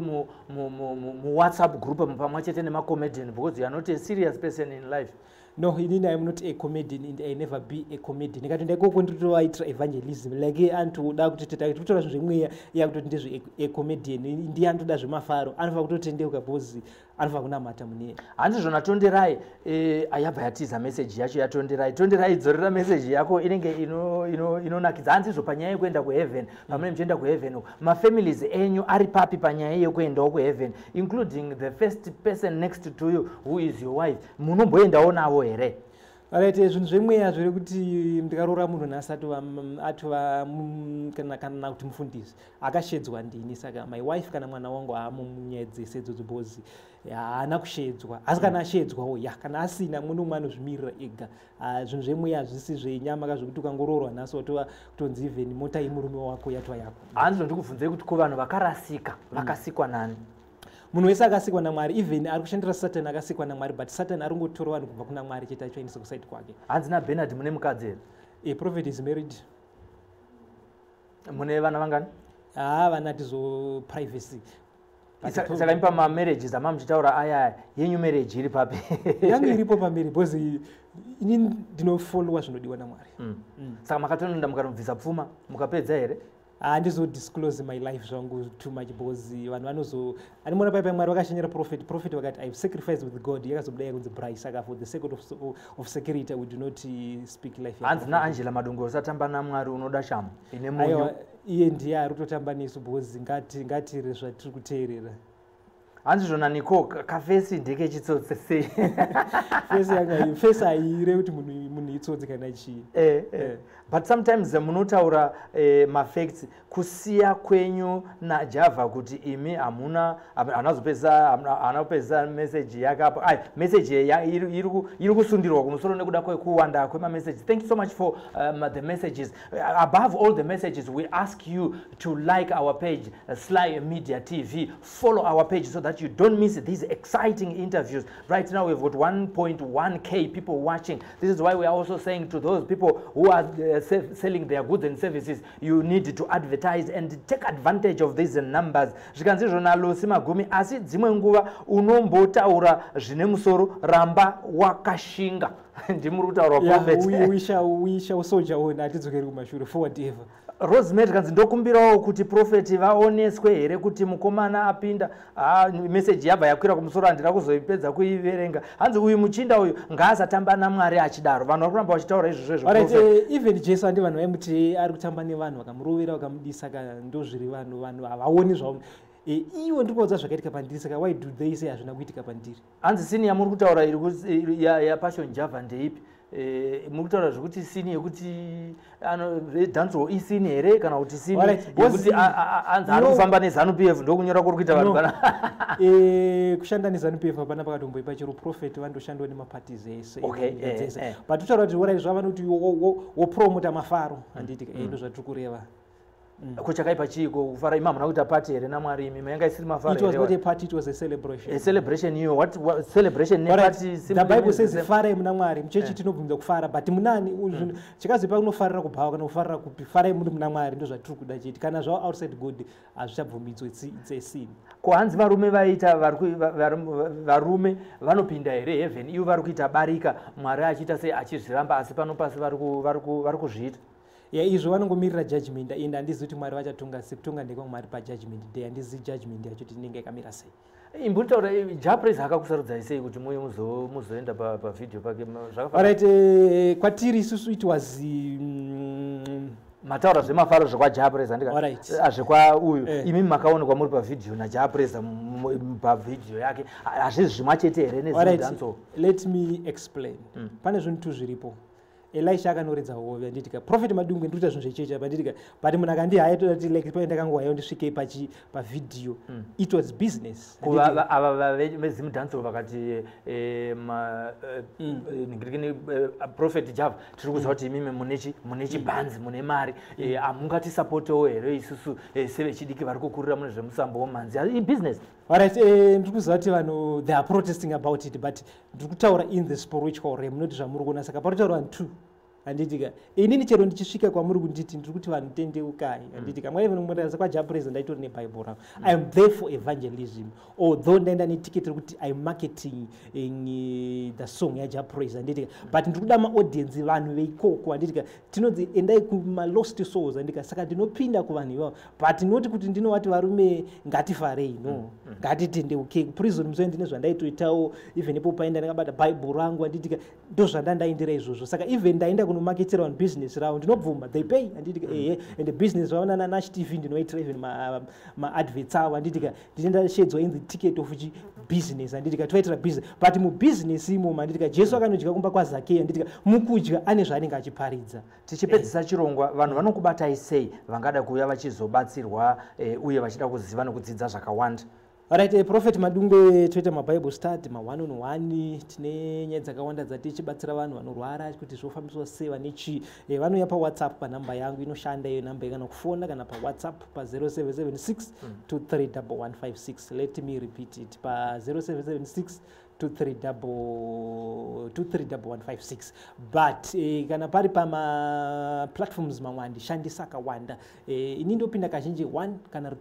muWhatsApp group pamwe chete nemacomedian, because you are not a serious person in life. No, inini I am not a comedian and I never be a comedian. Ndikatoenda ikoko nditovaitira evangelism, like antoda kuti tikutora zvinhu zvemweya, iye akutoti ndezveacomedian. Ndiye anotoda zvemafaro, anofanira kutotendeuka because anofanira kunamata mune. Handizvona Tonderai, ayabva yatiza meseji yacho yaTonderai. Tonderai, dzorera meseji yako, inenge inonakidza. Handizvo, panyaya yekuenda kuheaven, pamune muchienda kuheaven, mafamilies enyu ari papi panyaya yekuendawo kuheaven, including the first person next to you who is your wife? Munomboendawo navo here? Right, zvinhu zvemweya zviri kuti ndikaroora munhu nhasi atova kana kuti mufundisi akashedzwa ndini. Saka my wife kana mwana wangu haamo munyaya dzese idzodzo because haana kushedzwa. Asi kana ashedzwawo, ya, kana asina, mumwe nomumwe anozvimirira ega. Ah, zvinhu zvemweya hazvisi zvenyama ka, zvekuti ukangoroorwa nhasi watova kutonzi even mota yemurume wako yatova yako. Handizvo, ndikubvunzei kuti ko vanhu vakarasika vakasikwa nani? Munhu wese akasikwa naMwari. Even ari kushandira Satani akasikwa naMwari, but Satani ari kungotora vanhu kubva kuna Mwari chete achivaendesa kuside kwake. Hanzi naBernard, mune mukadzi here? A prophet is married. Mune vana vangani? Haa, vana tizo privacy. Saka imi pamamarriages ama muchitaura aya, yenyu marriage iri papi? Yangu iripo pamberi because ini ndinofollowa zvinodiwa naMwari. Saka makatonoenda mukanobvisa pfuma mukapedza here? Handizodisclose my life zvangu too much because vanhu vanozo andimona pai pai Mwari vakashanyira prophet, prophet vakati, "I've sacrificed with God." Yakazobuda yakunzi Bry. Saka for the sake of security we do not speak life. Hanzi naAngela Madungwe, usatamba naMwari, unoda shamu ine munyu. Aiwa, iye ndiye ari kutotamba nesu because ngatire zvatiri kuteerera. Hanzi zvona Nico, kaface ndekechitsotsi sei? Face yanga, face haire kuti munhu itsotsi kana chii. But sometimes munotaura mafacts. Kusiya kwenyu naJava kuti imi hamuna, haana kupedzisa meseji yake apo. Ai, meseji iri kusundirwa kumusoro nekuda kwekuwanda kwemameseji. Thank you so much for the messages. Above all the messages, we ask you to like our page, Sly Media TV. Follow our page so that you don't miss these exciting interviews. Right now we've got 1.1K people watching. This is why we are also saying to those people who are selling their goods and services, you need to advertise and take advantage of these numbers. Zvikanzi zvona Losi Magumi, asi dzimwe nguva unombotaura zvine musoro, ramba wakashinga. Ndimuri kutaurwa, prophet. We shall soldier on, hatidzokeri kumashure, forward ever. Rosemary kanzi, ndokumbirawo kuti prophet vaoneswe here kuti mukomana apinda. Ah, meseji yabva yakwira kumusoro, handina kuzoipedza kuiverenga. Hanzi uyu muchinda uyu ngaasatamba naMwari achidaro. Vanhu vari kuramba vachitaura izvozvo izvo. Alright, Prophet. Even Jesu, handi vanhu vaimuti ari kutamba nevanhu, vakamurovera, vakamudisa. Ka ndozviri vanhu, vanhu havaoni zvavo. Iwo ndiri kuudza zvakaitika pandiri, saka why do they say hazvina kuitika pandiri? Hanzi scene yamuri kutaura iri yaPassion Java ndeipi? Muri kutaura zvekuti scene yekuti dancehall iscene here, kana kuti scene yekuti anzi ari kufamba neZANU PF, ndokunyora kuri kuita vanhu kana? Kushanda neZANU PF hapana pakatomboipa. Chero prophet vandoshandawo nemaparties ese, nyika dzese. But totaura kuti orai zvavanoti wopromota mafaro, handiti? Ndo zvatiri kureva. Ko chakaipa chiiko kufara? Imi hamuna kuita party here naMwari? Imi yanga isiri mafaro It was here? not a party, it was a celebration. A celebration iyo, what celebration Alright, neparty the Bible means the says same. farai muna Mwari. Muchechi tinobvunza kufara, but munani chikazoipa kunofarira kubhawa kana kufarira kupi? Farai muri muna Mwari, ndo zvatiri kuda chete. Kana zvavo outside God hazvichabvumidzwa, it's a sin. Ko hanzi varume vaita varume vanopinda here heaven ivo vari kuita barika, Mwari achiita sei, achizviramba, asi pano pasi vari kuzviita? Ya, izvo vanongomirira judgment, and handizivi kuti Mwari vachatonga sei. Kutonga ndekwaMwari pajudgment day. Handizivi judgment yacho kuti inenge yakamira sei. Imbotaura, Jah Prayzah akakusarudzai sei kuti muye muzoenda pavhidhiyo pake? Zvakafanana? Alright, kwatiri isusu it was Mataura zvemafaro zvekwaJah Prayzah, ndika zvekwa uyu, imi makaonekwa muri pavhidhiyo naJah Prayzah, pavhidhiyo yake, hazvisi zvimwe chete here neZimdancehall? Let me explain. Pane zvinhu tu zviripo. Elisha akanoredza hove, handitika? Prophet Madungwe, ndikuita zvinhu zvechechi apa, handitika? But munhu akandihaya, toda kuti like pae ndakangohaya ndisvike pavhidhiyo, it was business. Ava veZimdancehall vakati, ningirikini, Prophet Java, tiri kuziva kuti imimi mune chibhanzi, mune mari, hamungatisapotewo here isusu sevechidiki vari kukurira mune zvemusambo womhanzi? Ibusiness. Alright, ndiri kuziva kuti vanhu, they are protesting about it, but ndiri kutaura in the spiritual realm, noti zvamuri kuona. Saka paritaura vanhu two, handitika? Inini chero ndichisvika kwamuri kunditi ndiri kuti vanhu tendeukai, handitika? Mwaivenmurasa kwaJah Prayzah, ndaitori nebhaibheri rangu. I am there for evangelism, although ndaenda netiketi rekuti I'm marketing the song yaJah Prayzah, handitika? But ndiri kuda maaudience, vanhu veikoko, handitika? Tinonzi endai kumalost souls, handitika? Saka ndinopinda kuvanhu ivavo, but noti kuti ndinovati varume ngatifarei, no, ngatitendeukei. Kuprison musoi ndine zvandaitoitawo, even ipo paenda ndakabata bhaibheri rangu, handitika? Ndo zvandandaindira izvozvo. Saka even ndaenda kunomaketera vanhu business ravo, ndinobvuma, they pay, handitika? Ehe, and business ravo naNash TV, ndinoitira even maadverts avo, handitika? Ndinoenda shedzwa in the ticket of chi business, handitika? Toitira business, but mubusiness imomo, handitika, Jesu akanodya kumba kwaZakei, handitika? Mukudya ane zvaanenge achiparidza. Tichipedzisa chirongwa, vanhu vanokubatai sei vangada kuuya vachizobatsirwa, uye vachida kuziva nekudzidza zvakawanda? Alright, Prophet Madungwe, toita mabible study, ma1 on 1. Tine nyaya dzakawanda dzatichibatsira vanhu vanorwara kuti zvofambiswa sei, vane chii. Vanouya paWhatsApp panhamba yangu inoshanda iyo namba, kana kufona kana paWhatsApp pa0776 231156. Let me repeat it, pa0776 231156. But kana pari pamaplatforms mamwe handishandisa akawanda. Ini ndopinda kazhinji 1 kana 2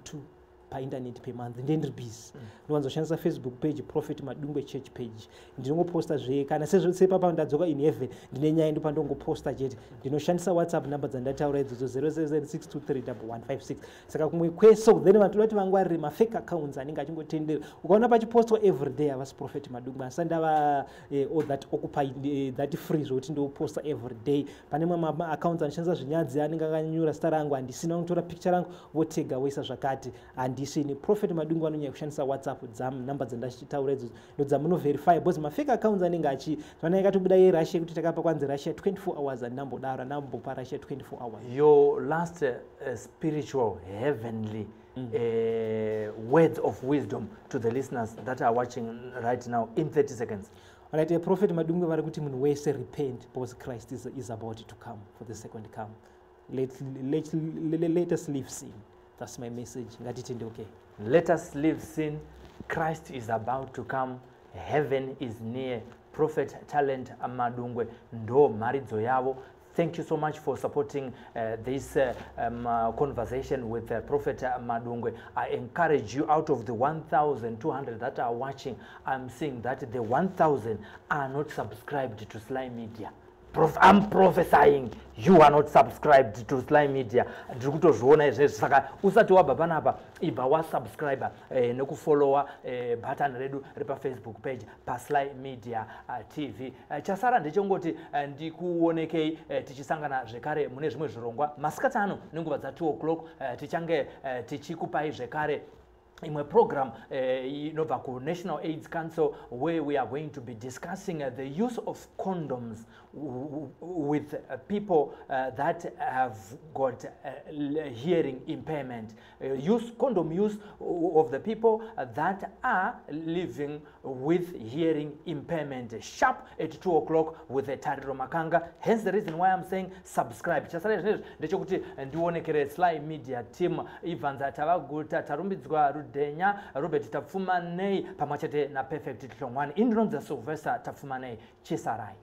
painternet pemonth, ndiye ndiri busy. Ndinowanzoshandisa Facebook page, Prophet Madungwe Church page. Ndinongoposta zve kana sepapa ndadzoka in heaven, ndine nyaya, ndopandongoposta chete. Ndinoshandisa WhatsApp number dzandataura idzodzo, 0776231156. Saka kumwe kweso then vanhu toda kuti vangwarire mafake accounts anenge achingotendera. Ukaona pachipostwa every day, havasi Prophet Madungwe. Asi ndava all that occupied, that free zvokuti ndoposta every day. Pane mamwe maaccounts anoshandisa zvinyadzi, anenge akanyura zita rangu, handisina, kutora picture rangu votega voisa zvakati, handisini. Prophet Madungwe anonyanya kushandisa WhatsApp namba dzandachitaura idzodzo, ndo dzamunoverify, because mafake accounts anenge achi zvana yakatobuda yeRussia kuti takapa kwanzi Russia 24 hours. Handambodaro, handambopa Russia 24 hours. Your last spiritual heavenly words of wisdom to the listeners that are watching right now in 30 seconds. Right, Prophet Madungwe vari kuti munhu wese repent, because Christ is about to come for the second come. Let us leave sin. That's my message. Ngatitendeuke. Let us leave sin. Christ is about to come. Heaven is near. Prophet Talent Madungwe, ndo mharidzo yavo. Thank you so much for supporting this conversation with Prophet Madungwe. I encourage you, out of the 1200 that are watching, I'm seeing that the 1000 are not subscribed to Sly Media. I'm prophesying, you are not subscribed to Sly Media. Ndiri kutozviona izvezvi. Saka usati wabva panapa, ibva wasubscribe nekufollowa button redu repaFacebook page paSly Media TV. Chasara ndechongoti ndikuonekei tichisangana zvekare mune zvimwe zvirongwa masikati ano nenguva dza2 o'clock. Tichange tichikupai zvekare imwe program inobva kuNational AIDS Council, where we are going to be discussing the use of condoms with people that have got hearing impairment, use condom use of the people that are living with hearing impairment, sharp at 2 o'clock with Tariro Makanga. Hence the reason why I'm saying subscribe. Chasara zvinezvi ndechekuti ndionekere Sly Media team, Ivanza Tavaguta, Tarumbidzwa Rudhenya, Robert Tapfumanei, pamwe chete naPerfect Hlongwane. Indinonzi Sylvester Tapfumanei. Chisarai.